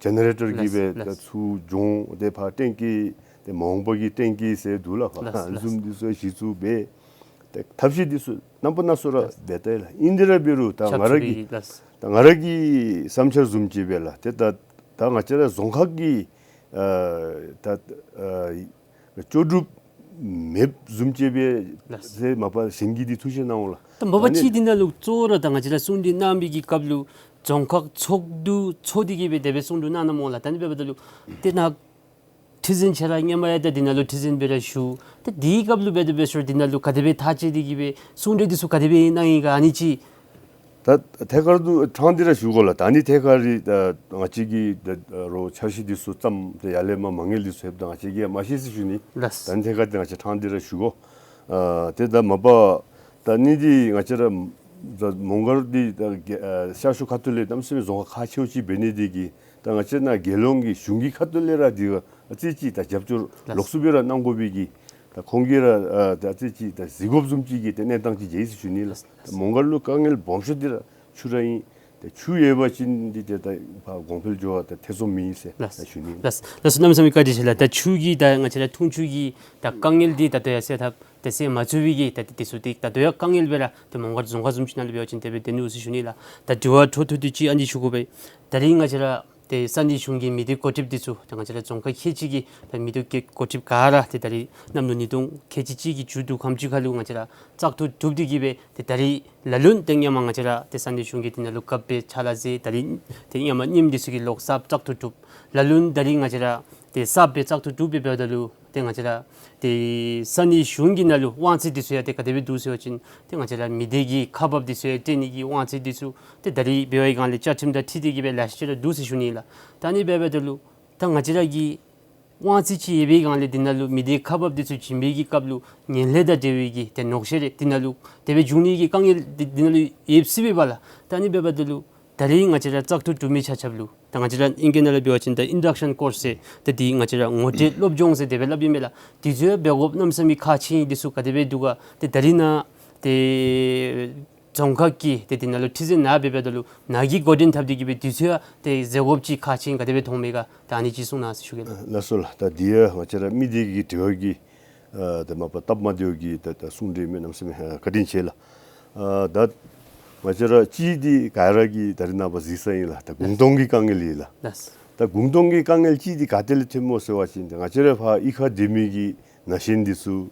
ཇེ་ནེ་རེ་ཊར་གིས་ལགས། སྦེ་ད་ལགས། ཚུར་འགྱོ་འོང་། ཏེ་ཕར་ཊེང་ཀི་ཏེ་མ་འོངས་པ་གི་ཊེང་ཀི་ཟེར་འདུག་ལགས། ཕར་ལགས། ཨ་ལགས། བཟུམ་འདི་ཚུ་གཞི་བཙུགས་འབད། ཏེ་ཐབས་ཤེས་འདི་ཚུ་རྣམ་པ་སྣ་ཚོགས་ར་ལགས། འབད་དེ་ལགས། ཨིན་དེ་ར་འབད་རུང་ད་ང་ར་གི་ལགས། ད་ང་ར་གི་བསམ་འཆར་བཟུམ་ཅིག་སྦེ་ལགས། ཏེ་ད་ད་ང་བཅས་ར་རྫོང་ཁག་གི་ཨ་ད་ཨ་ལྕོགས་གྲུབ་མེདཔ་བཟུམ་ཅིག་སྦེ་ལགས། ཟེར་མ་པ་གཞན་གྱིས་འདི་ཐུགས་བཞེད་གནང་འོང་ལགས། ད་མ་པ་ཨ་ནི་ཅིག་འདི་ནང་ལུ་གཙོ་བོ་ར་ད་ང་བཅས་ར་གསུང་གྲོས་གནང་བའི་གི་སྐབས་ལུ་རྫོང་ཁག་ཚོགས་འདུ་ཚོགས་ཏེ་གིས་སྦེ་དེ་སྦེ་གསུང་གྲོས་གནང་གནངམ་སྨོ་ལགས། ད་ཨ་ནི་འབདཝ་ད་ལུ་ཏེ་ནཱ་ཁྲི་འཛིན་ཁྱོད་ར་སྔོན་མ་ཡང་ད་འདི་ནང་ལུ་ཁྲི་འཛིན་སྦེ་ར་བཞུགས། ད་དེའི་སྐབས་ལུ་འབད་དེ་འབད་ཟེར་འདི་ནང་ལུ་ག་དེ་སྦེ་ཐག་བཅད་དེ་གིས་སྦེ་གསུང་གྲོས་འདི་ཚུ་ག་དེ་སྦེ་གནང་ཡི་ག་ཨ་ནི་ཅིག་ ད་ཐད་ཀར་དུ་ཕྲང་སྟེ་ར་ཞུ་དགོ་ལགས། ད་ཨ་ནི་ཐད་ཀར་རི་ད་ང་བཅས་ཀྱིས་ད་རོགས་འཆར་གཞི་འདི་ཚུ་བརྩམས་ཏེ་ཡར་ལས་མར་མ་དངུལ་འདི་ཚུ་ལྷོདཔ་ད་ང་བཅས་ཀྱིས་ཡང་མ་ཤེས་ཟེར་ཞུ་ནི། ལགས། ད་ཨ་ནི་ཐད་ཀར་དེ་ང་བཅས་ཕྲང་སྟེ་ར་ཞུ་དགོ། ཨ་ཏེ་ད་མ་པ་ད་ཨ་ནི་འདི་ང་བཅས་ར་ད་མོང་སྒར་འདི་ད་རྒེད་ཨ་ཤར་ཕྱོགས་ཁ་ཐུག་ལས་གནམ་མེད་ས་མེད་རྫོང་ཁག་ཁག་ཆེཝ་ཅིག་འབད་ནི་འདི་གིས་ད་ང་བཅས་ནཱ་རྒྱལ་ཡོངས་ཀྱི་གཞུང་གི་ཁ་ཐུག་ལས་ར་འདི་ག་ཨ་ཙི་ཅིག་ད་རྒྱབ་སྐྱོར་ལགས། ལོགས་སུ་སྦེ་ར་གནང་དགོ་པའི་གི་ད་ཁོང་གིས་ར་ཨ་ད་ཨ་ཙི་ཅིག་ད་གཟིགས་དགོཔ་བཟུམ་ཅིག་གི་ད་གནས་སྟངས་ཅིག་མཇལ་ཡི་ཟེར་ཞུ་ནི་ལགས། ལགས། ད་མོང་སྒར་ལུ་དཀའ་ངལ་སྦོམ་ཤོས་འདི་ར་ཆུ་ར་ཨིན། ད་ཆུ་ཡོད་པ་ཅིན་འདི་ཏེ་ད་ཕར་གོང་འཕེལ་འགྱོ་བ་ད་ཐེ་ཚོམ་མེད་ཟེར་ལགས། ད་ཞུ་ནི། ལགས། ལགས་སོ། གནམ་མེད་ས་མེད་བཀའ་དྲིན་ཆེ་ལགས། ད་ཆུ་གི་ད་ང་བཅས་ར་འཐུང་ཆུ་གི་ད་དཀའ་ངལ་འདི་ད་ལྟོ་ཡང་སེལ་ཐབས་ཏེ་སེལ་མ་ཚུགས་པའི་གི་ད་འདི་ཚུ་ཏེ་ད་ལྟོ་ཡང་དཀའ་ངལ་སྦེ་ར་ཏེ་མོང་སྒར་རྫོང་ཁག་བཟུམ་ཅིག་ནང་ལུ་འབད་བ་ཅིན་དེ་སྦེ་སྡོད་ནུག་ཟེར་ཞུ་ནི་ལགས། ད་དྲི་བ་འཕྲོ་མཐུད་དེ་ཅིག་ཨ་ནི་ཞུ་དགོ་པས། ད་རིས་ང་བཅས་ར་ཏེ་ས་གནས་གཞུང་གི་མི་སྡེ་འགོ་ཁྲིདཔ་འདི་ཚུ་ད་ང་བཅས་ར་རྫོང་ཁག་ཁལ་གཅིག་གི་ད་མི་སྡེ་འགོ་ཁྲིདཔ་ག་ར་ཏེ་ད་རིས་གནམ་ལོ་ཉིས་སྟོང་ཁལ་གཅིག་གཅིག་གི་མཇུག་བསྡུ་ཁམས་ཅིག་ཁར་ལུ་ང་བཅས་ར་བཙག་འཐུ་གྲུབ་སྟེ་གི་སྦེ་ཏེ་ད་རིས་ལ་ལུ་ཏེ་ཧེ་མ་ང་བཅས་ར་ཏེ་ས་གནས་གཞུང་གིས་འདི་ནང་ལུ་གབ་སྦེ་ཕྱག་ལཱ་མཛད། ད་རིས་ཏེ་ཧེ་མ་རྙིངམ་འདི་ཚུ་གི་ལོག་གསརཔ་བཙག་འཐུ་གྲུབ། ལ་ལུ་ད་རིས་ང་བཅས་ར་ཏེ་གསརཔ་སྦེ་བཙག་འཐུ་གྲུབ་སྦེ་འབདཝ་ད་ལུ་ཏེ་ང་བཅས་ར་ཏེ་ས་གནས་གཞུང་གི་ནང་ལུ་དབང་ཚད་འདི་ཚུ་ཡང་ཏེ་ག་དེ་སྦེ་འདུག་ཟེར་བ་ཅིན་ཏེ་ང་བཅས་ར་མི་སྡེ་གི་ཁག་འབགཔ་འདི་ཚུ་ཡང་སྤྲོད་ནི་གི་དབང་ཚད་འདི་ཚུ་ཏེ་ད་རིས་འབད་བའི་སྒང་ལས་བཅའ་ཁྲིམས་དང་འཁྲིལ་ཏེ་གི་སྦེ་ལེ་ཤ་ཅིག་ར་འདུག་ཟེར་ཞུ་ནི་ལགས། ད་ཨ་ནི་སྦེ་འབདཝ་ད་ལུ་ད་ང་བཅས་ར་གི་དབང་ཚད་ཅིག་ཡོད་པའི་སྒང་ལས་འདི་ནང་ལུ་མི་སྡེ་ཁག་འབགཔ་འདི་ཚུ་བྱིན་པའི་གི་སྐབས་ལུ་ངན་ལྷད་དང་འབྲེལ་བའི་གི་ཏེ་ཉོག་བཤད་རེ་འདི་ནང་ལུ་དེ་སྦེ་འབྱུང་ནི་གི་དཀའ་ངལ་འདི་འདི་ནང་ལུ་ཡོད་སྲིད་པས་པ་ལགས། ད་ཨ་ནི་འབདཝ་ད་ལུ་ད་རིས་ང་བཅས་ར་བཙག་འཐུ་གྲུབ་མི་ཆ་ཁྱབ་ལུ་ད་ང་བཅས་ར་ཨིང་སྐད་ནང་ལུ་འབད་བ་ཅིན་ད་ཨིན་ཌག་ཤཱན་ཀོརསི་ཟེར་ད་འདི་ང་བཅས་ར་ངོ་སྤྲོད་སློབ་སྦྱོང་ཟེར་དེ་སྦེ་སླབ་ཨིན་མས་ལགས། འདི་ཚུ་ཡང་འབད་དགོཔ་གནམ་མེད་ས་མེད་ཁག་ཆེ་ཨིན། འདི་ཚུ་ག་དེ་སྦེ་འདུག་ག། ཏེ་ད་རིས་ནཱ་ཏེ་རྫོང་ཁག་གི་ཏེ་འདི་ནང་ལུ་ཁྲི་འཛིན་ནཱ་སྦེ་འབདཝ་ད་ལུ་ནཱ་གིས་འགོ་འདྲེན་འཐབ་སྟེ་གི་སྦེ་འདི་ཚུ་ཡང་ཏེ་མཛད་དགོཔ་ཅིག་ཁག་ཆེ་ཨིན་ག་དེ་སྦེ་མཐོངམ་མས་ག། ད་ཨ་ནི་ཅིག་གསུང་གནང་ཟེར་ཞུ་གེ་ལགས། ལགས་སོ་ལགས། ད་འདི་ཡང་ང་བཅས་ར་མི་སྡེ་གི་དྲི་བ་གི་ཨ་ད་མ་པ་སྟབས་མ་བདེཝ་གི་ད་ད་གསུང་གྲོས་མས། གནམ་མེད་ས་མེད་ཨ་བཀའ་དྲིན་ཆེ་ལགས། ཨ་ད་ང་བཅས་ར་གཅིག་འདི་ག་ར་གིས་ད་རིས་ནངས་པ་གཟིགས་ས་ཨིན་ལགས། ད་གུང་སྟོང་གི་དཀའ་ངལ་ཨིན་ལགས། ལགས། ད་གུང་སྟོང་གི་དཀའ་ངལ་གཅིག་འདི་ག་ཏེ་ལས་ཐོནམ་སྨོ་ཟེར་བ་ཅིན་ད་ང་བཅས་ར་ཕར་གཡུས་ཁར་སྡོད་མི་གི་ན་གཞོན་འདི་ཚུ་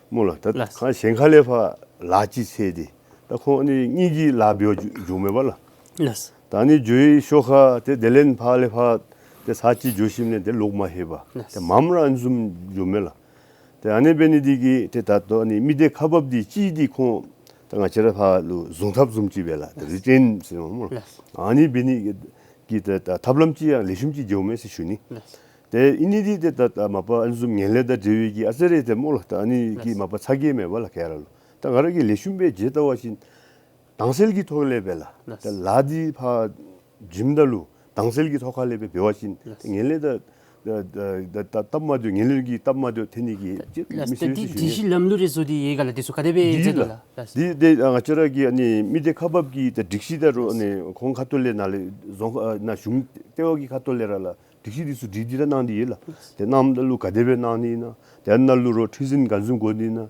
སྨོ་ལགས། ད་ལགས། ཁ་གཞན་ཁ་ལས་ཕར་ལཱ་ཅིག་འཚོལ་ཏེ་ད་ཁོང་ཨ་ནི་གཉིས་ཀྱི་ལཱ་འབད་བར་འགྱོ་འགྱོཝ་མས་པ་ལགས། ལགས། ད་ཨ་ནི་འགྱོ་བའི་ཤུལ་ཁར་ཏེ་དེ་ལས་ཕར་ལས་ཕར་ཏེ་ཚར་གཅིག་འགྱོ་ཞིནམ་ལས་ཏེ་ལོག་མ་ལྷོད་པར། ལགས། ཏེ་མངམ་ར་ཨ་ནི་བཟུམ་འགྱོཝ་མས་ལགས། ཏེ་ཨ་ནི་འབད་ནི་འདི་གིས་ཏེ་ད་ལྟོ་ཨ་ནི་མི་སྡེ་ཁག་འབགཔ་འདི་གཅིག་འདི་ཁོང་ད་ང་བཅས་ར་ཕར་ལུ་བཟུང་ཐབས་བཟུམ་ཅིག་སྦེ་ལགས། ཏེ་ལགས། རི་ཊེན་ཟེར་སྨོ་ལགས། ལགས། ཨ་ནི་འབད་ནི་གི་ད་ད་ཐབས་ལམ་ཅིག་ཡང་ལེགས་ཤོམ་ཅིག་འགྱོཝ་མས་ཟེར་ཞུ་ནི། ལགས། ཏེ་ཨིན་ནི་འདི་ཏེ་ད་ད་མ་པ་ཨ་ནི་བཟུམ་ངན་ལྷད་དང་འབྲེལ་བའི་གི་ཨ་ཙི་རེ་ཏེ་སྨོ་ལགས། ད་ཨ་ནི་གི་ལགས། མ་པ་ཚ་གྱང་མེད་པ་ལགས་ག་ར་ལུ། ད་ང་ར་གིས་ལེགས་ཤོམ་སྦེ་མཇལ་བལྟ་བ་ཅིན་དྭངས་གསལ་གྱི་ཐོག་ལས་སྦེ་ལགས། ལགས། ད་ལཱ་འདི་ཕར་བྱིནམ་ད་ལུ་དྭངས་གསལ་གྱི་ཐོག་ཁ་ལས་སྦེ་འབད་བ་ཅིན་ལགས། ངན་ལྷད་དང་ད་ད་ད་སྟབས་མ་བདེཝ་ངན་ལྷད་ཀྱི་སྟབས་མ་བདེཝ་ཐོན་ནི་གི་ཅིག་ལགས། མི་ད་སྲིད་འདི་ཟེར་ཞུ་འདི་ནི། ཤི་ལམ་ལུགས་རེ་བཟོ་སྟེ་ཡོད་ག་ལགས། འདི་ཚུ་ག་དེ་སྦེ་འདི་མཛད་དོ་ལགས། ལགས། ལགས། འདི་འདི་ང་བཅས་ར་གི་ཨ་ནི་མི་སྡེ་ཁག་འབགཔ་གི་ད་སྒྲིག་གཞི་ད་རུང་ཨ་ནི་ཁོང་ཁ་ཐུག་ལས་ནཱ་ལས་རྫོང་ཨ་ནཱ་གཞུང་ལྟེ་བ་གི་ཁ་ཐུག་ལས་ར་ལགས། སྒྲིག་གཞི་འདི་ཚུ་སྒྲིག་སྟེ་ར་གནང་སྟེ་ཡོད་ལགས། ཏེ་གནངམ་ད་ལུ་ག་དེ་སྦེ་གནང་ནི་ཨིན་ན། ཏེ་ཨ་ནཱ་ལུ་རོགས་ཁྲི་འཛིན་ག་བཟུམ་དགོ་ནི་ཨིན་ན།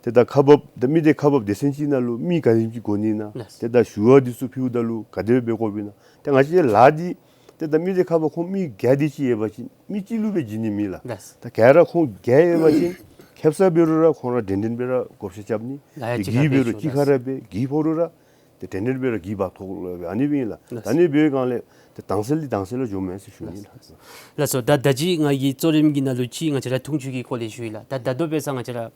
ཏེ་ད་ཁག་འབགཔ་ད་མི་སྡེ་ཁག་འབགཔ་སྡེ་ཚན་གཅིག་ནང་ལུ་མི་ག་དེམ་ཅིག་དགོ་ནི་ཨིན་ན། ལགས། ཏེ་ད་ཞུ་བ་འདི་ཚུ་ཕུལཝ་ད་ལུ་ག་དེ་སྦེ་འབད་དགོཔ་ཨིན་ན། ཏེ་ང་བཅས་ལཱ་འདི་ཏེ་ད་མི་སྡེ་ཁག་འབགཔ་ཁོང་མི་བརྒྱ་དེ་ཅིག་ཡོད་པ་ཅིན་མི་གཅིག་ལུ་སྦེ་བྱིན་ནི་མེད་ལགས། ལགས། ད་ག་ར་ཁོང་བརྒྱ་ཡོད་པ་ཅིན་ཁེབ་ས་འབད་རུང་ར་ཁོང་ར་འདྲན་འདྲ་སྦེ་ར་བགོ་བཤའ་རྐྱབ་ནི། ལཱ་ཡང་ཏེ་གཅིག་ཁར་གྱི་འབད་རུང་སྦེ་གཅིག་ཁར་ར་སྦེ་གྱི་ཕོག་རུང་ར་ཏེ་འདྲན་འདྲ་སྦེ་ར་གྱི་འབག་ཐོག་ལུ་སྦེ་ཨ་ནི་སྦེ་ཨིན་ལགས། ལགས། ད་ཨ་ནི་འབད་བའི་སྒང་ལས་ཏེ་དྭངས་གསལ་འདི་དྭངས་གསལ་ལུ་འགྱོཝ་མས་ཟེར་ཞུ་ནི་ལགས། ལགས་སོ། ད་ད་ཅི་ང་གིས་གཙོ་རིམ་གྱི་ནང་ལུ་ཅིག་ང་བཅས་ར་འཐུང་ཆུ་གི་སྐོར་ལས་ཞུ་ཡི་ལགས། ད་ད་ལྟོ་འབད་ས་ང་བཅས་ར་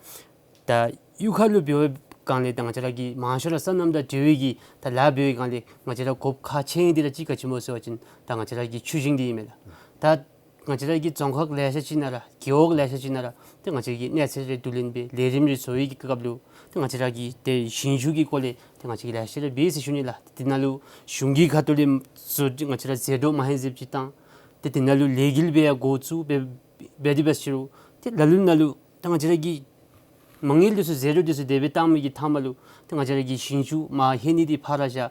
ད་གཡུས་ཁ་ལུ་འབད་བའི་སྒང་ལས་ད་ང་བཅས་ར་གི་མང་ཤོས་ར་སོ་ནམ་དང་འབྲེལ་བའི་གི་ད་ལཱ་འབད་བའི་སྒང་ལས་ང་བཅས་ར་དགོཔ་ཁག་ཆེ་ཨིན་འདི་ར་གཅིག་ག་ཅི་སྨོ་ཟེར་བ་ཅིན་ད་ང་བཅས་ར་གི་ཆུ་ཞིང་འདི་ཨིན་མས་ལགས། ད་ང་བཅས་ར་གི་རྫོང་ཁག་ལེ་ཤ་ཅིག་ནང་ར་རྒེད་འོག་ལེ་ཤ་ཅིག་ནང་ར་ཏེ་ང་བཅས་ཀྱིས་གནས་ཚུལ་རེ་བསྡུ་ལེན་འབད་ལས་རིམ་རེ་བཟོ་བའི་གི་སྐབས་ལུ་ཏེ་ང་བཅས་ར་གི་ཏེ་ཞིང་ཆུ་གི་སྐོར་ལས་ཏེ་ང་བཅས་ཀྱིས་ལེ་ཤ་རེ་འབད་ཟེར་ཞུ་ནི་ལགས། ཏེ་དེ་ནང་ལུ་གཞུང་གི་ཁ་ཐུག་ལས་བཟོ་ང་བཅས་ར་ཟད་འགྲོ་མ་ཧེ་ཟེར་ཅིག་བཏང་། ཏེ་དེ་ནང་ལུ་ལས་འགུལ་འབད་ཡང་འགོ་བཙུགས་འབད་འབད་དེ་འབད་ཞུ་རུང་ཏེ་ལ་ལུ་ནང་ལུ་ཏེ་ང་བཅས་ར་གི་མ་དངུལ་འདི་ཚུ་ཟད་འགྲོ་འདི་ཚུ་དེ་སྦེ་བཏང་མི་གི་མཐའ་མ་ལུ་ཏེ་ང་བཅས་ར་གི་ཞིང་ཆུ་མར་ལྷོད་ནི་འདི་ཕར་བཞག།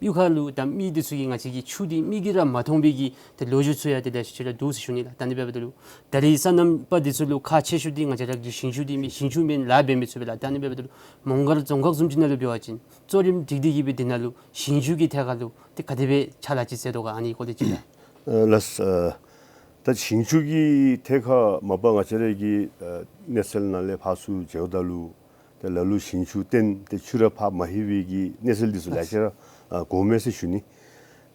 གཡུས་ཁ་ལུ་ད་མི་འདི་ཚུ་གིས་ང་བཅས་ཀྱི་ཆུ་འདི་མིག་གིས་ར་མ་མཐོང་བའི་གི་ཏེ་ལོ་རྒྱུས་ཚུ་ཡང་ཏེ་ལེ་ཤ་ཅིག་ར་འདུག་ཟེར་ཞུ་ནི་ལགས། ད་ཨ་ནི་འབདཝ་ད་ལུ་ད་རིས་སོ་ནམ་པ་འདི་ཚུ་ལུ་ཁག་ཆེ་ཤོས་འདི་ང་བཅས་ར་གི་ཞིང་ཆུ་འདི་མེད། ཞིང་ཆུ་མེད་ན་ལཱ་འབད་མི་ཚུགས་པས་ལགས། ད་ཨ་ནི་འབདཝ་ད་ལུ་མོང་སྒར་རྫོང་ཁག་བཟུམ་ཅིག་ནང་ལུ་འབད་བ་ཅིན་གཙོ་རིམ་སྒྲིག་སྟེ་གི་སྦེ་དེ་ནང་ལུ་ཞིང་ཆུ་གི་ཐད་ཁར་ལུ་ཏེ་ག་དེ་སྦེ་ཕྱག་ལཱ་ཅིག་མཛད་དོ་ག། ཨ་ནི་སྐོར་ལས་ཅིག་ལགས། ཨ་ལགས། ཨ་ད་ཞིང་ཆུ་གི་ཐད་ཁར་མ་པ་ང་བཅས་ར་གི་ཨ་གནས་ཚུལ་ནང་ལས་ཕར་ཚུར་མཇལཝ་ད་ལུ་ཏེ་ལ་ལུ་ཞིང་ཆུ་བཏོན་ཏེ་ཆུ་ར་ཕར་མ་ལྷོད་པའི་གི་གནས་ཚུལ་འདི་ཚུ་ལེ་ཤ་ར་ཨ་གོཝ་མས་ཟེར་ཞུ་ནི།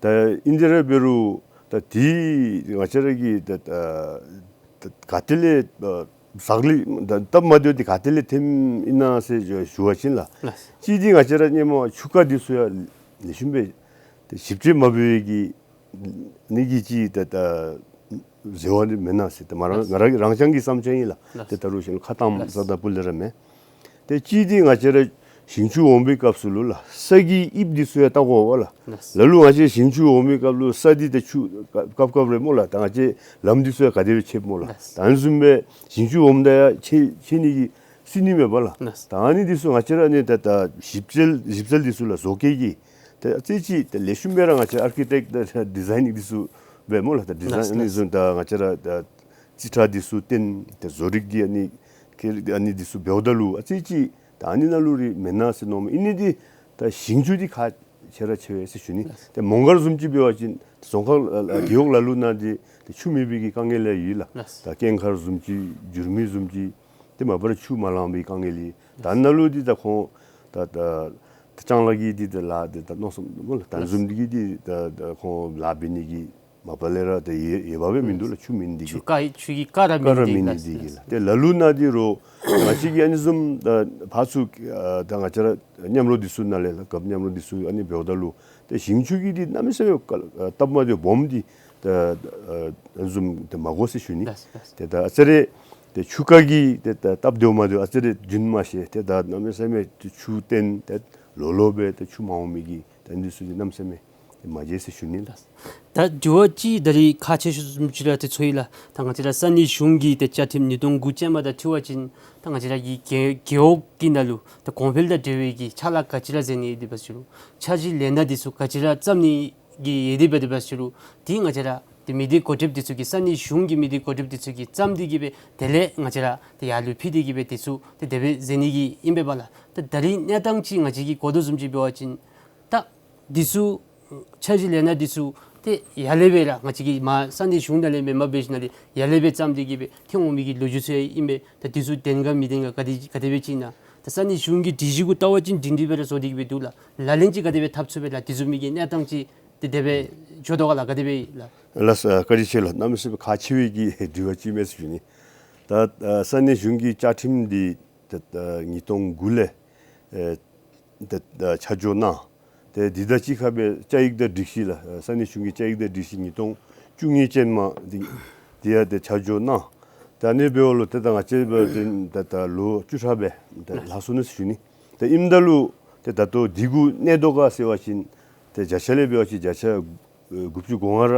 ད་ཨིན་དེ་ར་འབད་རུང་ད་འདི་ང་བཅས་ར་གི་ད་ད་ད་ག་ཏེ་ལས་ཨ་ཟག་ལུས་ད་སྟབས་མ་བདེཝ་འདི་ག་ཏེ་ལས་ཐོནམ་ཨིན་ན་ཟེར་ཞུ་ཞུ་བ་ཅིན་ལགས། ལགས། གཅིག་འདི་ང་བཅས་ར་ཧེ་མ་ཆུ་རྐ་འདི་ཚུ་ཡང་ ལེགས་ཤོམ་སྦེ་ཏེ་ཞིབ་དཔྱད་མ་འབད་བའི་གི་ནི་གི་ཅིག་ཏེ་ད་ཟེར་བ་ནི་མེན་ན་ཟེར། ཏེ་མ་རང་ང་རང་རང་རྐྱང་གི་བསམ་འཆར་ཨིན་ལགས། ཏེ་ད་རུང་གཞན་ཁ་གཏམ་ས་ད་སྤུ་ལས་ར་མེན། ཏེ་གཅིག་འདི་ང་བཅས་ར་ཞིང་ཆུ་འོང་པའི་སྐབས་སུ་ལུ་ལགས་ས་གི་དབྱིབས་འདི་ཚུ་ཡང་བལྟ་དགོ་པས་ལགས། ལགས། ལ་ལུ་ང་བཅས་ཞིང་ཆུ་འོང་པའི་སྐབས་ལུ་ས་འདི་ཏེ་ཆུ་སྐབས་སྐབས་རེ་སྨོ་ལགས། ད་ང་བཅས་ལམ་འདི་ཚུ་ཡང་ག་དེ་སྦེ་ཆདཔ་སྨོ་ལགས། ལགས། ད་ཨ་ནི་བཟུམ་སྦེ་ཞིང་ཆུ་འོངམ་ད་ཡང་ཆད་ཆད་ནི་གི་སྲིད་ནི་མས་པ་ལགས། ལགས། ད་ཨ་ནི་འདི་ཚུ་ང་བཅས་ར་ནི་ད་ད་ཞིབ་འཚོལ་ཞིབ་འཚོལ་འདི་ཚུ་ལགས་བཟོ་བཀོད་ཀྱི་ཏེ་ཨ་ཙི་ཅིག་ཏེ་ལེགས་ཤོམ་སྦེ་ར་ང་བཅས་ཨར་ཀི་ཊེཀ་ཏེ་ཌི་ཛའིན་འདི་ཚུ་འབད་སྨོ་ལགས། ད་ཌི་ཛའིན་ལགས། ཨ་ནི་བཟུམ་ད་ང་བཅས་ར་ད་རྩིས་ཁྲ་འདི་ཚུ་བཏོན་ཏེ་བཟོ་རིག་གི་ཨ་ནི་ཁེ་ཨ་ནི་འདི་ཚུ་འབདཝ་ད་ལུ་ཨ་ཙི་ཅིག་ད་ཨ་ནི་ནང་ལུ་ར་མེན་ན་ཟེར་མནོཝ་མས། ཨིན་ནི་འདི་ད་ཞིང་ཆུ་འདི་ཁག་ཆེ་ར་ཆེ་བས་ཟེར་ཞུ་ནི། ལགས། ཏེ་མོང་སྒར་བཟུམ་ཅིག་འབད་བ་ཅིན་རྫོང་ཁག་ཨ་ཨ་རྒེད་འོག་ལ་ལུ་ནང་འདི་ཏེ་ཆུ་མེད་པའི་གི་དཀའ་ངལ་ཡང་ཡོད་ལགས། ལགས། ད་ཀེང་མཁར་བཟུམ་ཅིག་འགྱུར་མེད་བཟུམ་ཅིག་ཏེ་མ་པ་ར་ཆུ་མ་ལང་པའི་དཀའ་ངལ་ཡོད། ད་ནཱ་ལུ་འདི་ད་ཁོང་ད་ད་ད་ལྕང་ལ་གི་འདི་ད་ལཱ་འདི་ད་མནོ་བསམ་སྨོ་ལགས། ད་ཨ་ནི་བཟུམ་འདི་གི་འདི་ད་ད་ཁོང་ལཱ་འབད་ནི་གི་མ་པ་ལས་ར་ཏེ་ཡོད་ཡོདཔ་སྦེ་མིན་འདུག་ལགས། ཆུ་མེད་ནི་འདི་ཆུ་གིས་ཀ་ཆུ་གིས་ཀ་ར་ཀ་ར་མེད་ནི་མེད་ནི་འདི་འདི་གིས་ལགས། ཏེ་ལ་ལུ་ནང་འདི་རོགས་ང་བཅས་ཀྱི་ཨ་ནི་བཟུམ་ད་ཕར་ཚུར་ཨ་ད་ང་བཅས་ར་མཉམ་རོགས་འདི་ཚུ་ནང་ལས་ལགས་རྒཔོ་མཉམ་རོགས་འདི་ཚུ་ཨ་ནི་འབདཝ་ད་ལུ་ཏེ་ཞིང་ཆུ་གི་འདི་གནམ་མེད་ས་མེད་ཀ་ཨ་སྟབས་མ་བདེཝ་སྦོམ་འདི་ད་ཨ་ཨ་ནི་བཟུམ་ཏེ་མ་གོ་ཟེར་ཞུ་ནི། ལགས་ལགས། ཏེ་ད་ཨ་ཙི་རེ་ཏེ་ཆུ་ཁ་གི་ཏེ་ད་སྟབས་བདེཝ་མ་བདེཝ་ཨ་ཙི་རེ་རྒྱུན་མ་ཤེས། ཏེ་ད་གནམ་མེད་ས་མེད་ཏེ་ཆུ་བཏོན་ཏེ་ལོག་ལོག་སྦེ་ཏེ་ཆུ་མ་འོང་མི་གི་ད་ཨ་ནི་འདི་ཚུ་འདི་གནམ་མེད་ས་མེད་མ་མཇལ་ཟེར་ཞུ་ནི་ལགས། ད་དྲི་བ་ཅིག་ད་རིས་ཁག་ཆེ་ཤོས་བཟུམ་ཅིག་ར་ཏེ་ཚོར་ཡི་ལགས། ད་ང་བཅས་ར་ས་གནས་གཞུང་གི་ཏེ་བཅའ་ཁྲིམས་ཉིས་སྟོང་དགུ་ཅན་མ་དང་འཁྲིལ་བ་ཅིན་ད་ང་བཅས་ར་གི་རྒེད་རྒེད་འོག་གི་ནང་ལུ་ད་གོང་འཕེལ་དང་འབྲེལ་བའི་གི་ཕྱག་ལཱ་ག་ཅི་ར་མཛད་ནི་ཡོད་དེ་འབད་ཟེར་རུང་འཆར་གཞི་ལས་སྣ་འདི་ཚུ་ག་ཅི་ར་བརྩམ་ནི་གི་ཡོད་དེ་འབད་དེ་འབད་ཟེར་རུང་ཏེ་ང་བཅས་ར་ཏེ་མི་སྡེ་འགོ་ཁྲིདཔ་འདི་ཚུ་གིས་ས་གནས་གཞུང་གི་མི་སྡེ་འགོ་ཁྲིདཔ་འདི་ཚུ་གིས་བརྩམས་ཏེ་གི་སྦེ་དེ་ལས་ང་བཅས་ར་ཏེ་ཡར་ལུ་ཕུལ་ཏེ་གི་སྦེ་འདི་ཚུ་ཏེ་དེ་སྦེ་མཛད་ནི་གི་ཨིན་པས་པ་ལགས། ད་ད་རིས་གནས་སྟངས་ཅིག་ང་བཅས་ཀྱིས་གོ་དོ་བཟུམ་ཅིག་འབད་བ་ཅིན་ད་འདི་ཚུ་འཆར་གཞི་ལས་སྣ་འདི་ཚུ་ཏེ་ཡར་ལས་སྦེ་ར་ང་བཅས་ཀྱིས་མར་ས་གནས་གཞུང་ནང་ལས་མེན་པར་འབད་ཞིནམ་ལས་ཡར་ལས་སྦེ་བརྩམས་ཏེ་གི་སྦེ་ཐོན་འོང་མི་གི་ལོ་རྒྱུས་ཚུ་ཡང་ཨིན་པས། ད་འདི་ཚུ་བདེན་ག་མི་བདེན་ག་ག་དེ་ག་དེ་སྦེ་ཅིག་ཨིན་ན། ད་ས་གནས་གཞུང་གི་སྒྲིག་གཞི་གུ་བལྟ་བ་ཅིན་སྒྲིང་སྒྲི་སྦེ་ར་བཟོ་སྟེ་གི་སྦེ་འདུག་ལགས། ལག་ལེན་ཅིག་ག་དེ་སྦེ་འཐབ་ཚུགས་པས་ལགས། འདི་བཟུམ་མའི་གི་གནས་སྟངས་ཅིག་ཏེ་དེ་སྦེ་འགྱོ་དོ་ག་ལགས། ག་དེ་སྦེ་ལགས། ལགས་སོ། བཀའ་དྲིན་ཆེ་ལགས། གནམ་མེད་ས་མེད་ཁག་ཆེ་བའི་གི་དྲི་བ་ཅིག་མས་ཟེར་ཞུ་ནི། ད་ཨ་ས་གནས་གཞུང་གི་བཅའ་ཁྲིམས་འདི་ད་ཨ་ཉིས་སྟོང་དགུ་ལས་ཨེ་ད་ཨ་ཆ་འཇོག་གནང་། ཏེ་འདི་དང་གཅིག་ཁར་སྦེ་བཅའ་ཡིག་དང་སྒྲིག་གཞི་ལགས། ཨ་ས་གནས་གཞུང་གི་བཅའ་ཡིག་དང་སྒྲིག་གཞི་ཉིས་སྟོང་བཅུ་གཉིས་ཅན་མ་འདི་འདི་ཡང་ཏེ་ཆ་འཇོག་གནང་། ད་ཨ་ནི་འབདཝ་ལུ་ཏེ་ད་ང་བཅས་འབད་བ་ཅིན་ད་ད་ལོ་བཅུ་ཕྲག་སྦེ་ད་ལྷག་སོ་ནུག་ཟེར་ཞུ་ནི། ཏེ་ཨིནམ་ད་ལུ་ཏེ་ད་ལྟོ་འདི་གུ་གནས་དོ་ག་ཟེར་བ་ཅིན་ཏེ་བརྒྱ་ཆ་ལས་འབད་བ་ཅིན་བརྒྱ་ཆ་ཨེ་དགུ་བཅུ་གོ་ལྔ་ར་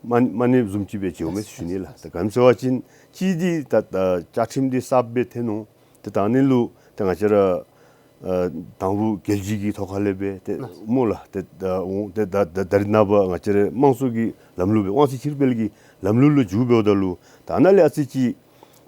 མ་མ་གནས་བཟུམ་ཅིག་སྦེ་མཇལཝ་མས་ཟེར་ཞུ་ནི་ལགས། ཏེ་ག་ཅི་ཟེར་བ་ཅིན་གཅིག་འདི་ད་ད་བཅའ་ཁྲིམས་འདི་གསརཔ་སྦེ་ཐོན་ནུག། ཏེ་ད་ཨ་ནི་ལུ་ཏེ་ང་བཅས་ར་ཨ་དང་ཕུ་རྒྱལ་སྤྱི་གི་ཐོག་ཁ་ལས་སྦེ་ཏེ་སྨོ་ལགས། ཏེ་ད་འོང་ཏེ་ད་ད་ད་རིས་ནངས་པ་ང་བཅས་ར་དམངས་གཙོ་གི་ལམ་ལུགས་སྦེ་དབང་ཚད་ཕྱིར་སྤེལ་གྱི་ལམ་ལུགས་ལུ་འགྱུར་འབདཝ་ད་ལུ་ད་ནཱ་ལས་ཨ་ཙི་ཅིག་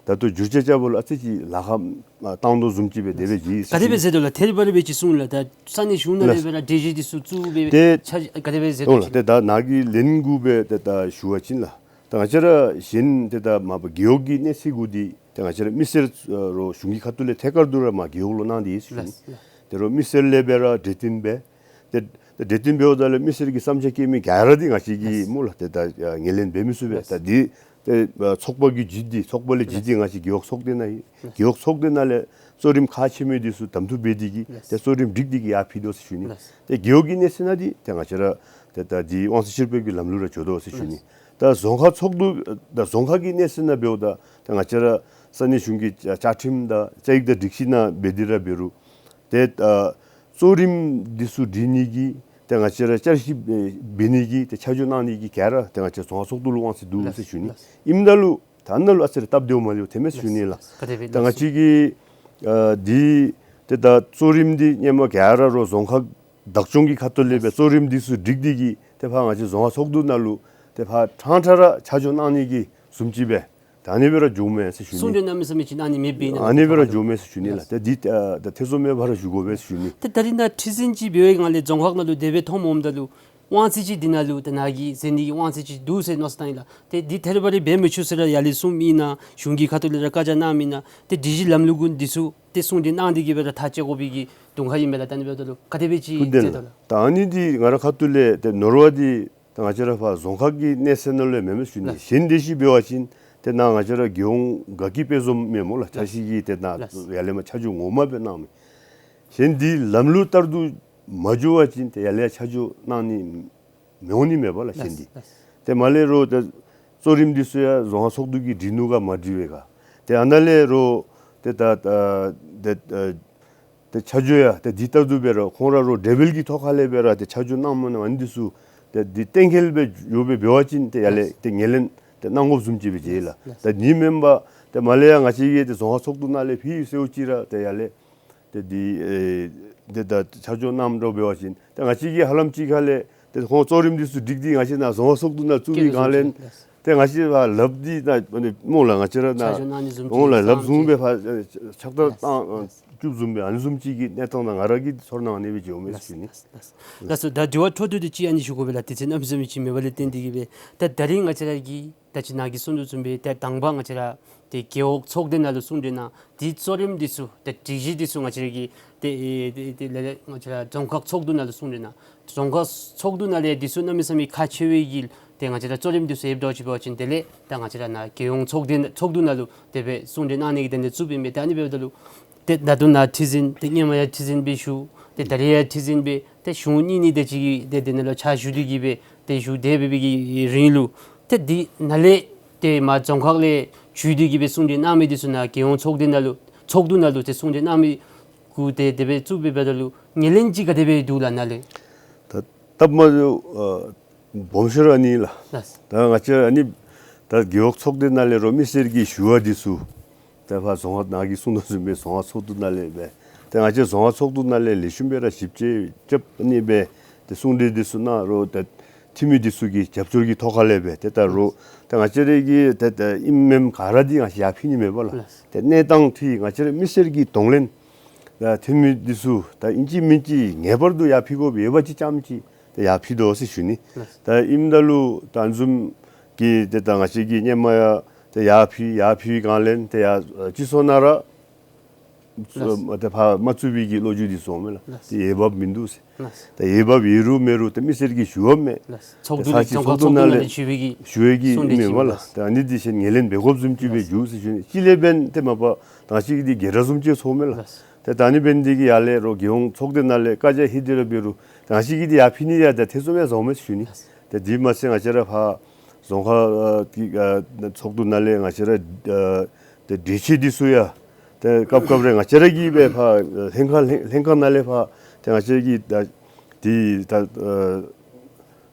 ད་ལྟོ་བསྒྱུར་བཅོས་རྐྱབ་པ་ལུ་ཨ་ཙི་ཅིག་ལཱ་ཁག་བཏང་དོ་བཟུམ་ཅིག་སྦེ་དེ་སྦེ་མཇལ་ཡི་ཟེར་ཞུ་ནི། ག་དེ་སྦེ་མཛད་དོ་ལགས། ཐད་རི་བ་རི་སྦེ་ཅིག་གསུང་ལགས། ད་ས་གནས་གཞུང་ནང་ལས་སྦེ་ར་སྒྲིག་གཞི་འདི་ཚུ་བཙུགས་སྦེ་ཏེ་ཆ་ག་དེ་སྦེ་མཛད་དོ་ལགས། ཏེ་ད་ནཱ་གི་ལན་གུ་སྦེ་ཏེ་ད་ཞུ་བ་ཅིན་ལགས། ད་ང་བཅས་ར་གཞན་ཏེ་ད་མ་པ་རྒེད་འོག་གི་གནས་ཚད་གུ་འདི་ཏེ་ང་བཅས་ར་མི་སེར་རོགས་གཞུང་གི་ཁ་ཐུག་ལས་ཐད་ཀར་དུ་ར་མར་རྒེད་འོག་ལུ་གནང་སྟེ་ཡོད་ཟེར་ཞུ་ནི། ལགས་ལགས། ཏེ་རོགས་མི་སེར་ལས་སྦེ་ར་གྲོས་བསྟུན་འབད། ཏེ་ཏེ་གྲོས་བསྟུན་འབདཝ་ད་ལུ་མི་སེར་གྱི་བསམ་འཆར་བཀོད་མི་ག་ར་འདི་ང་བཅས་ཀྱིས་ལགས་སྨོ་ལགས། ཏེ་ད་ཨ་ངོས་ལེན་འབད་མི་ཚུགས་པས། ལགས། ད་འདི་ཏེ་ཨ་ཚོགས་པ་གི་བརྒྱུད་དེ་ཚོགས་པ་ལས་བརྒྱུད་དེ་ལགས། ང་བཅས་རྒེད་འོག་ཚོགས་སྡེ་ནང་ཡོད། ལགས། རྒེད་འོག་ཚོགས་སྡེ་ནང་ལས་གཙོ་རིམ་ཁག་ཆེ་མི་འདི་ཚུ་གདམ་འཐུ་འབད་དེ་གིས་ལགས། ཏེ་གཙོ་རིམ་སྒྲིག་སྟེ་གིས་ཡར་ཕུལ་དོ་ཟེར་ཞུ་ནི། ལགས། ཏེ་རྒེད་འོག་གི་གནས་ཚད་ནང་འདི་ཏེ་ང་བཅས་ར་ཏེ་ད་འདི་དབང་ཚད་ཕྱིར་སྤེལ་གྱི་ལམ་ལུགས་ར་འགྱོ་དོ་ཟེར་ཞུ་ནི། ལགས། ད་རྫོང་ཁག་ཚོགས་འདུ་ད་རྫོང་ཁག་གི་གནས་ཚད་ནང་འབདཝ་ད་ཏེ་ང་བཅས་ར་ས་གནས་གཞུང་གི་བཅའ་ཁྲིམས་དང་བཅའ་ཡིག་དང་སྒྲིག་གཞི་ནང་འབད་དེ་ར་འབད་རུང་ཏེ་ཨ་གཙོ་རིམ་འདི་ཚུ་སྒྲིག་ནི་གི་ཏེ་ང་བཅས་ར་བསྐྱར་ཞིབ་འབད་ནི་གི་ཏེ་ཆ་འཇོག་གནང་ནི་གི་ག་ར་ཏེ་ང་བཅས་རྫོང་ཁག་ཚོགས་འདུ་ལུ་དབང་ཚད་འདུག་ཟེར་ཞུ་ནི། ལགས། ཨིནམ་ད་ལུ་ད་ནཱ་ལུ་ཨ་ཙི་རེ་སྟབས་བདེཝ་མ་བདེཝ་ཐོན་མས་ཟེར་ཞུ་ནི་ལགས། ལགས། ག་དེ་སྦེ་ད་ང་བཅས་ཀྱི་ཨ་འདི་ཏེ་ད་གཙོ་རིམ་འདི་ཧེ་མ་ག་ར་རོགས་རྫོང་ཁག་བདག་སྐྱོང་གི་ཁ་ཐུག་ལས་སྦེ་གཙོ་རིམ་འདི་ཚུ་སྒྲིག་སྟེ་གིས་ཏེ་ཕར་ང་བཅས་རྫོང་ཁག་ཚོགས་འདུ་ནང་ལུ་ཏེ་ཕར་ཕྲང་ཕྲང་ར་ཆ་འཇོག་གནང་ནི་གི་བཟུམ་ཅིག་སྦེ་ད་ཨ་ནི་སྦེ་ར་འགྱོཝ་མས་ཟེར་ཞུ་ནི། གསུང་གྲོས་གནམ་མེད་ས་མེད་ཅིག་གནང་ནི་མེད་པས་ན། ཨ་ནི་སྦེ་ར་འགྱོཝ་མས་ཟེར་ཞུ་ནི་ལགས། ལགས། ཏེ་འདི་ཨ་ད་ཐེ་ཚོམ་མེད་པར་ར་བཞུགས་དགོ་པས་ཟེར་ཞུ་ནི། ཏེ་ད་རིས་ནཱ་ཁྲི་འཛིན་ཅིག་འབད་བའི་ངང་ལས་རྫོང་ཁག་ནང་ལུ་དེ་སྦེ་མཐོངམ་འོངམ་ད་ལུ་དབང་ཚད་ཅིག་འདི་ནང་ལུ་ཏེ་ནཱ་གིས་མཛད་ནི་གི་དབང་ཚད་ཅིག་འདུག་ཟེར་མནོ་བསམ་བཏང་ཡི་ལགས། ཏེ་འདི་ཐད་རི་བ་རི་འབད་མི་ཆོག་ཟེར་ར་ཡར་ལས་གསུངམ་ཨིན་ན་གཞུང་གི་ཁ་ཐུག་ལས་ར་བཀའ་རྒྱ་གནངམ་ཨིན་ན་ཏེ་སྒྲིག་གཞི་ལམ་ལུགས་གུ་འདི་ཚུ་ཏེ་གསུང་གྲོས་གནང་སྟེ་གིས་སྦེ་ར་ཐག་བཅད་དགོ་པའི་གི་དུང་ཁ་ཨིན་མས་ལགས། ད་ཨ་ནི་འབདཝ་ད་ལུ་ག་དེ་སྦེ་ཅིག་ཐུགས་བདེན་མཛད་དོ་ལགས། ལགས། ད་ཨ་ནི་འདི་ང་ར་ཁ་ཐུག་ལས་ཏེ་ནོར་བ་འདི་ད་ང་བཅས་ར་ཕར་རྫོང་ཁག་གི་གནས་ཚད་ནང་ལུ་མེན་མས་ཟེར་ཞུ་ནི། ལགས། གཞན་དེ་ཅིག་འབད་བ་ཅིན་ཏེ་ནཱ་ང་བཅས་ར་རྒྱལ་ཡོངས་དགའ་སྐྱིད་དཔལ་འཛོམས་མས་སྨོ་ལགས། ལགས། འཆར་གཞི་གི་ཏེ་ནཱ་ལགས། ཡར་ལས་མར་ཆ་འཇོག་ངོ་མ་སྦེ་གནང་མི། གཞན་འདི་ལམ་ལུགས་ལྟར་དུ་ མ་འགྱོ་བ་ཅིན་ཏེ་ཡར་ལས་ཆ་འཇོག་གནང་ནི་མི་འོང་ནི་མས་པ་ལགས་གཞན་འདི། ལགས། ཏེ་མར་ལས་རོགས་ཏེ་གཙོ་རིམ་འདི་ཚུ་ཡང་རྫོང་ཁག་ཚོགས་འདུ་གིས་སྒྲིག་ནུག་ག་མ་སྒྲིག་པས་ག། ཏེ་ཨ་ནཱ་ལས་རོགས་ཏེ་ད་ད་ཏེ་ཏེ་ཆ་འཇོག་ཡང་ཏེ་འདི་ལྟར་དུ་འབད་རུང་ཁོང་ར་རོགས་གྲོས་འབུལ་གྱི་ཐོག་ཁ་ལས་འབད་རུང་ཏེ་ཆ་འཇོག་གནངམ་མ་གནངམ་ཨ་ནི་འདི་ཚུ་ཏེ་འདི་གཏན་འཁེལ་སྦེ་ཡོདཔ་སྦེ་འབད་བ་ཅིན་ཏེ་ཡར་ལས་ཏེ་ངོས་ལེན་ཏེ་གནང་དགོཔ་བཟུམ་ཅིག་སྦེ་མཇལ་ལགས། ལགས། ད་འདི་མེན་པར་ཏེ་མར་ལས་ཡང་ང་བཅས་ཀྱིས་ཏེ་རྫོང་ཁག་ཚོགས་འདུ་ནང་ལས་ཕུལ་ཟེརཝ་ཅིག་ར་ཏེ་ཡར་ལས་ཏེ་འདི་ཨེ་ཏེ་ད་ཆ་འཇོག་གནངམ་འདྲཝ་འབད་བ་ཅིན་ཏེ་ང་བཅས་ཀྱིས་ཧ་ལམ་ཅིག་ཁ་ལས་ཏེ་ཁོང་གཙོ་རིམ་འདི་ཚུ་སྒྲིག་སྟེ་ང་བཅས་ནཱ་རྫོང་ཁག་ཚོགས་འདུ་ནང་བཙུགས་པའི་སྒང་ལས་ཏེ་ང་བཅས་ཕར་ལགཔ་འདི་ནཱ་ཨ་ནི་སྨོ་ལགས། ང་བཅས་ར་ནཱ་ཆ་འཇོག་གནང་ནི་བཟུམ་སྨོ་ལགས། ལགཔ་བཟུམ་སྦེ་ཕར་ཕྱག་རྟགས་བཏང་བཅུགཔ་བཟུམ་སྦེ་ཨ་ནི་བཟུམ་ཅིག་གི་གནས་སྟངས་ནང་ང་ར་གི་ཚོར་སྣང་ཨ་ནི་སྦེ་བྱུངམ་མས་ཟེར་ཞུ་ནི། ལགས་སོ། ད་དྲི་བ་འཕྲོ་མཐུད་དེ་ཅིག་ཨ་ནི་ཞུ་དགོ་པས་ལགས། དུས་ཚོད་གནམ་མེད་ས་མེད་ཅིག་མེད་པ་ལས་བརྟེན་ཏེ་གིས་སྦེ་ད་ད་རིས་ང་བཅས་ར་གི་ད་ཅི་ནཱ་གིས་གསུང་དོ་བཟུམ་སྦེ་ཏེ་དང་པ་ང་བཅས་ར་ཏེ་རྒེད་འོག་ཚོགས་སྡེ་ནང་ལུ་གསུང་གྲོས་གནང་། དེའི་གཙོ་རིམ་འདི་ཚུ་ཏེ་སྒྲིག་གཞི་འདི་ཚུ་ང་བཅས་ར་གི་ཏེ་ཨེ་ཏེ་ཏེ་ལས་ལས་ང་བཅས་ར་རྫོང་ཁག་ཚོགས་འདུ་ནང་ལུ་གསུང་གྲོས་གནང་། རྫོང་ཁག་ཚོགས་འདུ་ནང་ལས་འདི་ཚུ་གནམ་མེད་ས་མེད་ཁག་ཆེ་བའི་གི་ཏེ་ང་བཅས་ར་གཙོ་རིམ་འདི་ཚུ་ཡོདཔ་འདྲཝ་ཅིག་འབད་བ་ཅིན་དེ་ལས་ད་ང་བཅས་ར་ནཱ་རྒྱལ་ཡོངས་ཚོགས་སྡེ་ཚོགས་འདུ་ནང་ལུ་དེ་སྦེ་གསུང་གྲོས་གནང་ནི་གི་དོན་ལས་བཙུགས་པའི་མས། ད་ཨ་ནི་འབདཝ་ད་ལུ་ཏེ་ད་ལྟོ་ནཱ་ཁྲི་འཛིན་ཏེ་སྔོན་མ་ཡང་ཁྲི་འཛིན་སྦེ་བཞུགས། ཏེ་ད་རིས་ཡང་ཁྲི་འཛིན་སྦེ་ཏེ་གཞུང་གཉིས་གཉིས་དེ་ཅིག་གིས་ཏེ་དེ་ནང་ལུ་ཕྱག་ཞུ་སྟེ་གིས་སྦེ་ཏེ་བཞུགས་སྡོད་པའི་གི་རིང་ལུ་ཏེ་འདི་ནཱ་ལས་ཏེ་མར་རྫོང་ཁག་ལས་བརྒྱུད་དེ་གིས་སྦེ་གསུང་གྲོས་གནང་མི་འདི་ཚུ་ནཱ་རྒྱལ་ཡོངས་ཚོགས་སྡེ་ནང་ལུ་ཚོགས་འདུ་ནང་ལུ་ཏེ་གསུང་གྲོས་གནང་མི་གུ་ཏེ་དེ་སྦེ་བཙུགས་པའི་འབདཝ་ད་ལུ་ངོས་ལེན་ཅིག་ག་དེ་སྦེ་འདུག་ལགས་ནཱ་ལས། ད་སྟབས་མ་བདེཝ་ཨ་སྦོམ་ཤོས་ར་ཨ་ནི་ལགས། ལགས། ད་ང་བཅས་ཨ་ནི་ད་རྒེད་འོག་ཚོགས་སྡེ་ནང་ལས་རོགས་མི་སེར་གྱི་ཞུ་བ་འདི་ཚུ་ད་ཕར་རྫོང་ཁག་ནཱ་གིས་གསུང་དོ་བཟུམ་སྦེ་རྫོང་ཁག་ཚོགས་འདུ་ནང་ལས་སྦེ་ཏེ་ང་བཅས་རྫོང་ཁག་ཚོགས་འདུ་ནང་ལས་ལེགས་ཤོམ་སྦེ་ར་ཞིབ་དཔྱད་རྐྱབ་ཨ་ནི་སྦེ་ཏེ་གསུང་གྲོས་འདི་ཚུ་གནང་རོགས་ཏེ་འཐུས་མི་འདི་ཚུ་གི་རྒྱབ་སྐྱོར་གྱི་ཐོག་ཁ་ལས་སྦེ་ཏེ་ད་རོགས་ཏེ་ང་བཅས་ར་གི་ཏེ་ཏེ་ཨིནམ་མེནམ་ག་ར་འདི་ང་བཅས་ཡར་ཕུལ་ནི་མེད་པ་ལགས། ལགས། ཏེ་གནས་སྟངས་འདི་ང་བཅས་ར་མི་སེར་གྱི་གདོང་ལེན་ད་འཐུས་མི་འདི་ཚུ་ད་ཨིན་ཅི་མིན་ཅི་ངེས་པར་དུ་ཡར་ཕུལ་དགོཔ་ཡོད་པ་ཅིག་རྐྱངམ་ཅིག་ཏེ་ཡར་ཕུལ་དོ་ཟེར་ཞུ་ནི། ལགས། ད་ཨིནམ་ད་ལུ་ད་ཨ་ནི་བཟུམ་གྱི་ཏེ་ད་ང་བཅས་ཀྱིས་སྔོན་མ་ཡང་ཏེ་ཡར་ཕུལ་ཡར་ཕུལ་སྒང་ལས་ཏེ་ཡར་སྤྱི་ཚོགས་ནང་ར་ལགས། ཏེ་ཕར་མ་བཙུགས་པའི་གི་ལོ་རྒྱུས་འདི་ཚུ་འོང་མས་ལགས། ལགས། ཏེ་འོས་འབབ་མིན་འདུག་ཟེར། ལགས། ཏེ་འོས་འབབ་ཡོད་རུང་མེད་རུང་ཏེ་མི་སེར་གྱིས་ཞུ་བ་མས། ལགས། ཚོགས་འདུ་ལས་ཚོགས་འདུ་ནང་ལས་ཞུ་བའི་གི་ཞུ་བའི་གི་གསུང་གྲོས་མེན་པ་ཅིག་ལགས། ལགས། ཏེ་ཨ་ནི་འདི་ཚུ་ངོས་ལེན་འབད་དགོཔ་བཟུམ་ཅིག་སྦེ་ལགས། འགྱོ་ཟེར་ཞུ་ནི། གཅིག་ལས་འབདན་ཏེ་མ་པ་ད་ཅི་གི་འདི་སྒེར་ར་བཟུམ་ཅིག་ཚོརཝ་མས་ལགས། ལགས། ཏེ་ད་ཨ་ནི་འབདན་འདི་གིས་ཡར་ལས་རོགས་རྒྱལ་ཡོངས་ཚོགས་སྡེ་ནང་ལས་བཀའ་རྒྱ་ཧེ་འདི་ར་འབད་རུང་ད་ཅི་གི་འདི་ཡར་ཕུལ་ནི་ཡང་ད་ཐེ་ཚོམ་ཡང་བཟོཝ་མས་ཟེར་ཞུ་ནི། ལགས། ཏེ་འདི་མ་ཚད་ང་བཅས་ར་ཕར་རྫོང་ཁག་ཨ་གི་ཨ་ཚོགས་འདུ་ནང་ལས་ང་བཅས་ར་ཨ་ཏེ་གྲོས་ཆོད་འདི་ཚུ་ཡང་ཏེ་སྐབས་སྐབས་རེ་ང་བཅས་ར་གིས་སྦེ་ཕར་ལྷན་ཁག་ལྷན་ལྷན་ཁག་ནང་ལས་ཕར་ཏེ་ང་བཅས་ཀྱིས་ད་འདི་ད་ཨ་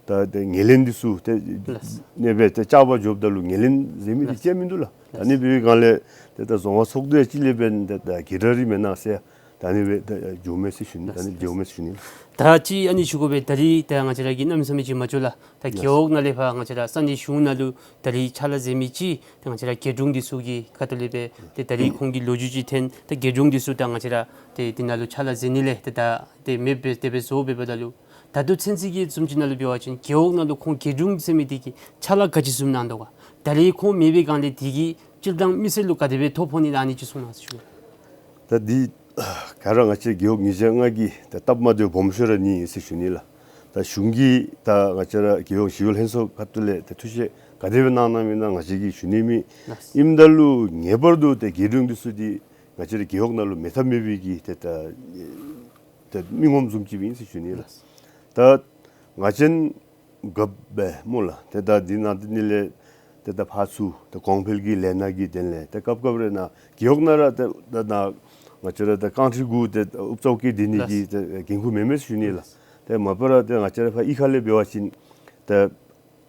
ད་ཏེ་ངོས་ལེན་འདི་ཚུ་ཏེ་ལགས། ཨ་ནི་སྦེ་ཏེ་བཅར་བར་འགྱོཝ་ད་ལུ་ངོས་ལེན་ཟེར་མི་འདི་ལགས། བྱས་མིན་འདུག་ལགས། ལགས། ཨ་ནི་འབད་བའི་སྒང་ལས་ཏེ་ད་རྫོང་ཁག་ཚོགས་འདུ་ཡང་གཅིག་ལས་འབདན་ཏེ་ད་སྒེར་ར་ར་མེན་ན་ཟེར་ད་ཨ་ནི་སྦེ་ཏེ་འགྱོཝ་མས་ཟེར་ཞུ་ནི། ལགས། ཨ་ནི་འགྱོཝ་མས་ཟེར་ཞུ་ནི་ལགས། ད་ཅི་ཨ་ནི་ཞུ་དགོ་པས། ད་རིས་ད་ང་བཅས་ར་གིས་གནམ་མེད་ས་མེད་ཅིག་མ་འགྱོ་ལགས། ད་རྒེད་འོག་ནང་ལས་ཕར་ང་བཅས་ར་ས་གནས་གཞུང་ནང་ལུ་ད་རིས་ཕྱག་ལཱ་མཛད་མི་ཅིག་ད་ང་བཅས་ར་རྒེད་དྲུང་འདི་ཚུ་གི་ཁ་ཐུག་ལས་སྦེ་ཏེ་ད་རིས་ཁོང་གི་ལོ་རྒྱུས་ཅིག་འཐོན། ད་རྒེད་དྲུང་འདི་ཚུ་ད་ང་བཅས་ར་ཏེ་འདི་ནང་ལུ་ཕྱག་ལཱ་མཛད་ནི་ལས་ཏེ་ད་ཏེ་མེདཔ་སྦེ་དེ་སྦེ་བཟོ་འབདཝ་ད་ལུ་ད་ལྟོ་ཚུན་ཚོད་ཀྱི་བཟུམ་ཅིག་ནང་ལུ་འབད་བ་ཅིན་རྒེད་འོག་ནང་ལུ་ཁོང་རྒེད་དྲུང་ཟེར་མི་འདི་གིས་ཕྱག་ལཱ་ག་ཅི་བཟུམ་གནང་དོ་ག། ད་རིས་ཁོང་མེད་པའི་སྒང་ལས་འདི་གིས་སྤྱིར་བཏང་མི་སེར་ལུ་ག་དེ་སྦེ་ཐོ་ཕོག་ནི་ཨ་ནི་ཅིག་གསུང་གནང་ཟེར་ཞུ། ད་འདི་ག་ར་ང་བཅས་རྒེད་འོག་ཉིས་བརྒྱ་ལྔ་གི་ད་སྟབས་མ་བདེཝ་སྦོམ་ཤོས་ར་ཨ་ནི་ཨིན་ཟེར་ཞུ་ནི་ལགས། ད་གཞུང་གིས་ད་ང་བཅས་ར་རྒེད་འོག་ཞི་གཡོག་ལྷན་ཚོགས་ཁ་ཐུག་ལས་ད་ཐུགས་བཞེད་ག་དེ་སྦེ་གནང་གནངམ་ཨིན་ན་ང་བཅས་ཀྱིས་ཞུ་ནི་མེད། ལགས། ཨིནམ་ད་ལུ་ངེས་པར་དུ་ད་རྒེད་དྲུང་འདི་ཚུ་འདི་ང་བཅས་ར་རྒེད་འོག་ནང་ལུ་མེད་ཐབས་མེད་པའི་གི་ཏེ་ད་ཏེ་མི་ངོམ་བཟུམ་ཅིག་སྦེ་ཨིན་ཟེར་ཞུ་ནི་ལགས། ལགས། ད་ང་བཅས་རྒཔོ་སྦེ་སྨོ་ལགས། ཏེ་ད་འདི་ནང་འདི་ནི་ལས་ཏེ་ད་ཕར་ཚུར་ཏེ་གོང་འཕེལ་གྱི་ལས་སྣ་གི་དོན་ལས་ཏེ་སྐབས་སྐབས་རེ་ནཱ་རྒེད་འོག་ནང་ར་ཏེ་ད་ནཱ་ང་བཅས་ར་ཏེ་རྐང་ཁྲི་གུ་ཏེ་ཨུབ་རྩ་བོ་བཀལ་སྡོད་ནི་གི་ལགས། ཏེ་འགན་ཁུར་མེད་མས་ཟེར་ཞུ་ནི་ལགས། ལགས། ཏེ་མ་པ་ར་ཏེ་ང་བཅས་ར་ཕར་གཡུས་ཁ་ལས་འབད་བ་ཅིན་ཏེ་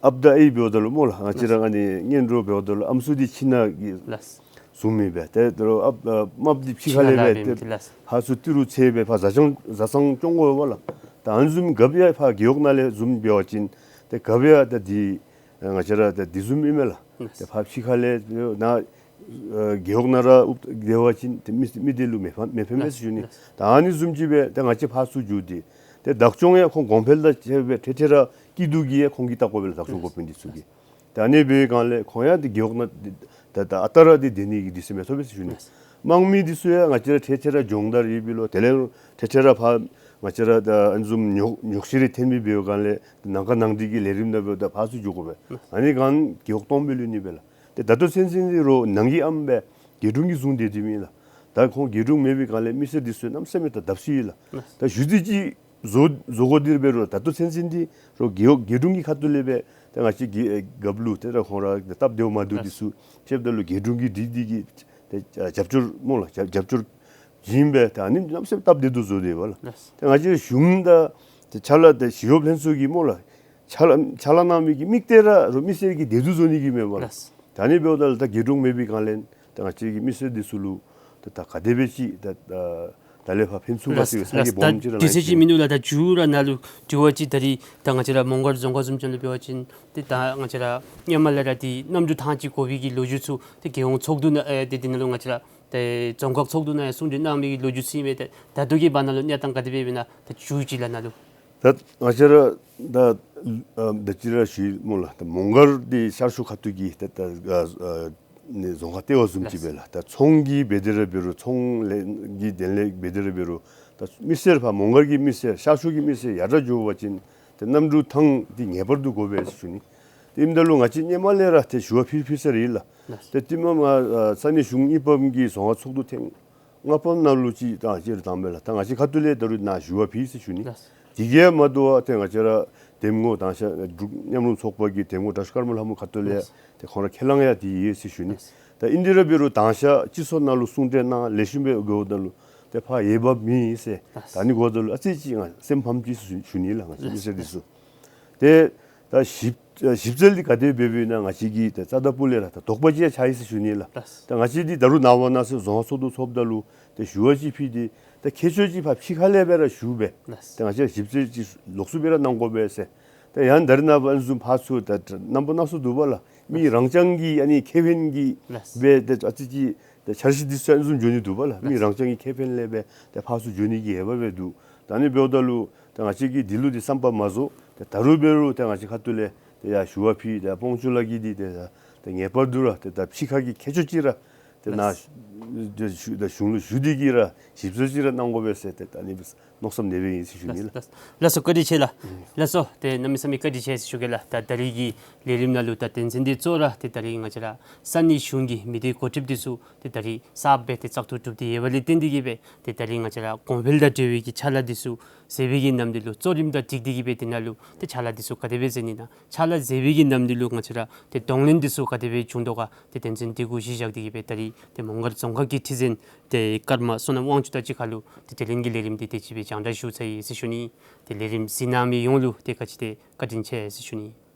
ཨཔ་དང་ཨའི་འབདཝ་ད་ལུ་སྨོ་ལགས། ང་བཅས་ར་ལགས། ཨ་ནི་གཉེན་གྲོགས་འབདཝ་ད་ལུ་ཨམ་སྲུ་འདི་ཁྱིམ་ནང་གི་ལགས། བཟུམ་ཨིན་པས། ཏེ་ད་རུང་ཨཔ་ཨ་རྨགཔ་འདི་ཕྱི་ཁ་ལས་སྦེ་ཏེ་ཕྱི་ཁ་ལས་སྦེ་ལགས། ཕར་ཚུར་ཏི་རུ་འཚོལ་སྦེ་ཕར་བཟའ་ཚང་བཟའ་ཚང་སྐྱོང་དགོ་པས་ལགས། ད་ཨ་ནི་བཟུམ་རྒཔོ་ཡང་ཕར་རྒེད་འོག་ནང་ལས་བཟུམ་འབད་བ་ཅིན་ཏེ་རྒཔོ་ཡང་ད་འདི་ང་བཅས་ར་ད་འདི་བཟུམ་ཨིན་མས་ལགས། ལགས། ཏེ་ཕར་ཕྱི་ཁ་ལས་ནཱ་ཨ་རྒེད་འོག་ནང་ར་ཨུབ་སྡོད་པ་ཅིན་ཏེ་མི་མི་སྡེ་ལུ་མི་ཕན་མི་ཕན་མས་ཟེར་ཞུ་ནི། ལགས། ད་ཨ་ནི་བཟུམ་ཅིག་སྦེ་ཏེ་ང་བཅས་ཕར་ཚུར་འགྱོ་སྟེ་ཏེ་བདག་སྐྱོང་ཡང་ཁོང་གོང་འཕེལ་དང་བཅས་པའི་འཕྲལ་འཕྲལ་ར་སྐྱིད་སྡུག་གི་ཡང་ཁོང་གིས་བལྟ་དགོ་པས་ལགས། བདག་སྐྱོང་འགོ་དཔོན་འདི་ཚུ་གིས། ད་ཨ་ནི་འབད་བའི་སྒང་ལས་ཁོང་ཡང་ཏེ་རྒེད་འོག་ནང་ཏེ་ད་ཨ་རྟག་ར་ཏེ་སྡོད་ནི་གི་དུས་ཚོད་མི་ཐོབ་པས་ཟེར་ཞུ་ནི། ལགས། དམངས་མི་འདི་ཚུ་ཡང་ང་བཅས་ར་འཕྲལ་འཕྲལ་ར་སྦྱོང་བརྡར་ཡོད་པས་ལོ། དེ་ལས་འཕྲལ་འཕྲལ་ར་ཕར་ང་བཅས་ར་ད་ཨ་ནི་བཟུམ་ཉོག་ཉོག་བཤད་རེ་འཐོན་མི་འབད་བའི་སྒང་ལས་ནང་ཁ་ནང་འགྲིག་གི་ལས་རིམ་ནང་འབདཝ་ད་ཕར་ཚུར་འགྱོ་དགོ་པས། ལགས། ཨ་ནི་སྒང་རྒེད་འོག་སྟོངམ་སྦེ་ལུས་ནི་སྦེ་ལགས། ཏེ་ད་ལྟོ་ཚུན་ཚོད་འདི་རོགས་ནང་གི་ཨམ་སྦེ་རྒེད་དྲུང་གིས་བཟུང་སྡོད་དེ་མེད་ལགས། ད་ཁོང་རྒེད་དྲུང་མེད་པའི་སྒང་ལས་མི་སེར་འདི་ཚུ་གནམ་མེད་ས་མེད་ད་བརྡབ་གསིག་ཡོད་ལགས། ལགས། ད་ཞུ་སྟེ་ཅིག་ བཟོ་བཟོ་དགོ་འདི་ར་འབད་རུང་ད་ལྟོ་ཚུན་ཚོད་འདི་རོགས་རྒེད་རྒེད་དྲུང་གི་ཁ་ཐུག་ལས་སྦེ་ཏེ་ང་བཅས་ཀྱི་ཨེ་རྒཔོ་ལུ་ཏེ་ར་ཁོང་ར་སྟབས་བདེཝ་མ་བདེཝ་འདི་ཚུ་ཕེབས་ད་ལུ་རྒེད་དྲུང་གིས་སྒྲིག་སྟེ་གིས་ཏེ་ཨ་རྒྱབ་སྐྱོར་སྨོ་ལགས། རྒྱབ་རྒྱབ་སྐྱོར་བྱིན་སྦེ་ད་ཨ་ནི་གནམ་མེད་ས་མེད་སྟབས་བདེ་ཏོག་ཏོ་བཟོ་སྟེ་ཡོད་པ་ལགས། ལགས། ཏེ་ང་བཅས་གཞུང་དང་ཏེ་ཕྱག་ལཱ་ཏེ་ཞི་གཡོག་ལྷན་ཚོགས་ཀྱིས་སྨོ་ལགས། ཕྱག་ལཱ་ཕྱག་ལཱ་གནང་མི་གི་དམིགས་གཏད་ར་རོགས་མི་སེར་གྱི་བདེ་སྡུག་བཟོ་ནི་གི་མེན་པ་ལགས། ལགས། ད་ཨ་ནི་འབདཝ་ད་ལུ་ད་རྒེད་དྲུང་མེད་པའི་སྒང་ལས་ད་ང་བཅས་ཀྱི་མི་སེར་འདི་ཚུ་ལུ་ད་ད་ག་དེ་སྦེ་ཅིག་ད་ད་ད་ལས་ཕར་ཕན་ཚུན་ལགས། ཁ་ཐུག་ལགས། ས་གི་སྦོམ་ད་ཅིག་ར་དུས་ཚོད་ཅིག་མིན་འདུག་ལགས། ད་མཇུག་ར་ནཱ་ལུ་དྲི་བ་ཅིག་ད་རིས་ད་ང་བཅས་ར་མོང་སྒར་རྫོང་ཁག་བཟུམ་ཅིག་ལུ་འབད་བ་ཅིན་ཏེ་ད་ང་བཅས་ར་སྔོན་མ་ལས་ར་ཏེ་གནམ་གྲུ་ཐང་ཅིག་དགོ་པའི་གི་ལོ་རྒྱུས་ཚུ་ཏེ་རྒྱལ་ཡོངས་ཚོགས་འདུ་ནང་ཨེ་ཏེ་འདི་ནང་ལུ་ང་བཅས་ར་ཏེ་རྫོང་ཁག་ཚོགས་འདུ་ནང་ཡང་གསུང་གྲོས་གནང་མི་གི་ལོ་རྒྱུས་ཅིག་ཨིན་མས། ཏེ་ད་ལྟོ་གི་བར་ན་ལུ་གནས་སྟངས་ག་དེ་སྦེ་ཡོདཔ་ཨིན་ན་ད་མཇུག་ཅིག་ལགས་ནཱ་ལུ། ད་ང་བཅས་ར་ད་ཨ་ད་ཅི་ར་ཞུ་ཡི་སྨོ་ལགས། ད་མོང་སྒར་འདི་ཤར་ཕྱོགས་ཁ་ཐུག་གི་ད་ད་ཨ་ཨ་ནི་རྫོང་ཁག་ལྟེ་བ་བཟུམ་ཅིག་སྦེ་ལགས། ད་ཚོང་གི་འབད་དེ་ར་འབད་རུང་ཚོང་ལས་ཀྱི་དོན་ལས་འབད་དེ་ར་འབད་རུང་ད་མི་སེར་ཕར་མོང་སྒར་གྱི་མི་སེར་ཤར་ཕྱོགས་ཀྱི་མི་སེར་ཡར་དྲག་འགྱོ་བ་ཅིན་ཏེ་གནམ་གྲུ་ཐང་འདི་ངེས་པར་དུ་དགོ་པས་ཟེར་ཞུ་ནི། ཏེ་ཨིནམ་ད་ལུ་ང་བཅས་སྔོན་མ་ལས་ར་ཏེ་ཞུ་བ་ཕུལ་ཕུལ་ས་ར་ཨིན་ལགས། ལགས། ཏེ་ཏེ་མ་མ་ས་གནས་གཞུང་གཉིས་པམ་གྱི་རྫོང་ཁག་ཚོགས་འདུ་ཐེངས་ལྔ་པ་ནང་ལུ་ཅིག་ད་ཅི་ར་བཏང་མས་ལགས། ད་ང་བཅས་ཁ་ཐུག་ལས་ད་རུང་ནཱ་ཞུ་བ་ཕུལ་ཟེར་ཞུ་ནི། ལགས། དེ་གིས་མ་དོ་བར་ཏེ་ང་བཅས་ར་འདེམས་ངོ་དང་ཤ་འབྲུག་མཉམ་རུབ་ཚོགས་པ་གི་འདེམས་ངོ་དྲག་ཤོས་ཀརྨ་ལྷ་མོ་ཁ་ཐུག་ལས་ལགས། ཏེ་ཁོང་ར་ཁས་བླངས་ཡང་འདི་ཡོད་ཟེར་ཞུ་ནི། ལགས། ད་ཨིན་དེ་ར་འབད་རུང་དང་ཤ་སྤྱི་ཚོགས་ནང་ལུ་གསུང་གྲོས་གནང་ལེགས་ཤོམ་སྦེ་འགྱོཝ་ད་ལུ་ཏེ་ཕར་འོས་འབབ་མེད་ཟེར། ལགས། ད་ཨ་ནི་འགྱོཝ་ད་ལུ་ཨ་ཙི་ཅིག་ང་སེམས་ཕམ་ཅི་ཟེར་ཞུ་ཞུ་ནི་ལགས། ང་བཅས་མི་སེར་འདི་ཚུ། ཏེ་ད་ཞིབ་ཞིབ་འཚོལ་འདི་ག་དེ་འབད་འབདཝ་ཨིན་ན་ང་བཅས་ཀྱིས་ཏེ་རྩ་དང་སྤུ་ལས་ར་ད་དོགས་པ་ཅིག་ཡང་ཆགས་ཡི་ཟེར་ཞུ་ནི་ལགས། ད་ང་བཅས་འདི་ད་རུང་ནངས་པ་གནངས་ཚེ་རྫོང་ཁག་ཚོགས་འདུ་ཚོགསཔ་ད་ལུ་ཏེ་ཞུ་བ་ཅིག་ཕུལ་ཏེ་ད་མཁས་མཆོག་ཅིག་ཕར་ཕྱི་ཁ་ལས་སྦེ་ར་ཞུ་སྦེ་ཏེ་ང་བཅས་ཞིབ་འཚོལ་ཅིག་ལོགས་སུ་སྦེ་ར་གནང་དགོ་པས་ཟེར། ཏེ་ཡང་ད་རིས་ནངས་པ་ཨ་ནི་བཟུམ་ཕར་ཚུར་ད་རྣམ་པ་སྣ་ཚོགས་འདུག་པ་ལགས། མི་རང་རྐྱང་གི་ཨ་ནི་ཁེ་ཕན་གྱིས་སྦེ་ཏེ་ཨ་ཙི་ཅིག་ཏེ་འཆར་གཞི་འདི་ཚུ་ཨ་ནི་བཟུམ་འགྱོ་ནི་འདུག་པ་ལགས། མི་རང་རྐྱང་གི་ཁེ་ཕན་ལས་སྦེ་ཏེ་ཕར་ཚུར་འགྱོ་ནི་གི་འོས་འབབ་སྦེ་འདུག། ད་ཨ་ནི་འབདཝ་ད་ལུ་ཏེ་ང་བཅས་ཀྱིས་འདི་ལུ་འདི་བསམ་པ་མ་རྫོགས། ཏེ་ད་རུང་འབད་རུང་ཏེ་ང་བཅས་ཁ་ཐུག་ལས་ཏེ་ཡར་ཞུ་བ་ཕུལ། ཏེ་སྤོང་ཆུ་ལ་གི་འདི་ཏེ་ཏེ་ངེས་པར་དུ་ར་ཏེ་ད་ཕྱི་ཁ་གི་མཁས་མཆོག་ཅིག་ར་ཏེ་ནཱ་ཏེ་ཞུ་ཏེ་གཞུང་ལུ་ཞུ་སྟེ་གིས་ར་ཞིབ་འཚོལ་ཅིག་ར་གནང་དགོ་པས་ཟེར་ཏེ་ད་ཨ་ནི་མནོ་བསམ་ནེ་སྦེ་ཨིན་ཟེར་ཞུ་ནི་ལགས། ལགས་སོ། བཀའ་དྲིན་ཆེ་ལགས། ལགས་སོ། ཏེ་གནམ་མེད་ས་མེད་བཀའ་དྲིན་ཆེ་ཟེར་ཞུ་གེ་ལགས། ད་ད་རིས་ཀྱི་ལས་རིམ་ནང་ལུ་ད་དོན་ཚན་འདི་གཙོ་བོ་ར་ཏེ་ད་རིས་ང་བཅས་ར་ས་གནས་གཞུང་གི་མི་སྡེ་འགོ་ཁྲིདཔ་འདི་ཚུ་ཏེ་ད་རིས་གསརཔ་སྦེ་ཏེ་བཙག་འཐུ་གྲུབ་སྟེ་ཡོད་པ་ལས་བརྟེན་ཏེ་གིས་སྦེ་ཏེ་ད་རིས་ང་བཅས་ར་གོང་འཕེལ་དང་འབྲེལ་བའི་གི་ཕྱག་ལཱ་འདི་ཚུ་མཛད་པའི་གི་ནམ་དུས་ལུ་གཙོ་རིམ་དང་འཁྲིལ་ཏེ་གིས་སྦེ་དེ་ནང་ལུ་ཏེ་ཕྱག་ལཱ་འདི་ཚུ་ག་དེ་སྦེ་མཛད་ནི་དང་ཕྱག་ལཱ་མཛད་པའི་གི་ནམ་དུས་ལུ་ང་བཅས་ར་ཏེ་གདོང་ལེན་འདི་ཚུ་ག་དེ་སྦེ་བྱུང་དོ་ག་ཏེ་དོན་ཚན་འདི་གུ་གཞི་བཞག་སྟེ་གིས་སྦེ་ད་རིས་ཏེ་མོང་སྒར་རྫོང་ཁག་གི་ཁྲི་འཛིན་ཏེ་ཀརྨ་བསོད་ནམས་དབང་ཕྱུག་དང་གཅིག་ཁར་ལུ་ཏེ་དེ་ལས་ཀྱི་ལས་རིམ་འདི་དེ་ཅིག་སྦེ་སྦྱང་བརྡར་ཞུ་ཚར་ཡི་ཟེར་ཞུ་ནི། ཏེ་ལས་རིམ་གཟིགས་གནང་མི་ཡོངས་ལུ་ཏེ་ག་ཅི་ཏེ་བཀའ་དྲིན་ཆེ་ཟེར་ཞུ་ནི།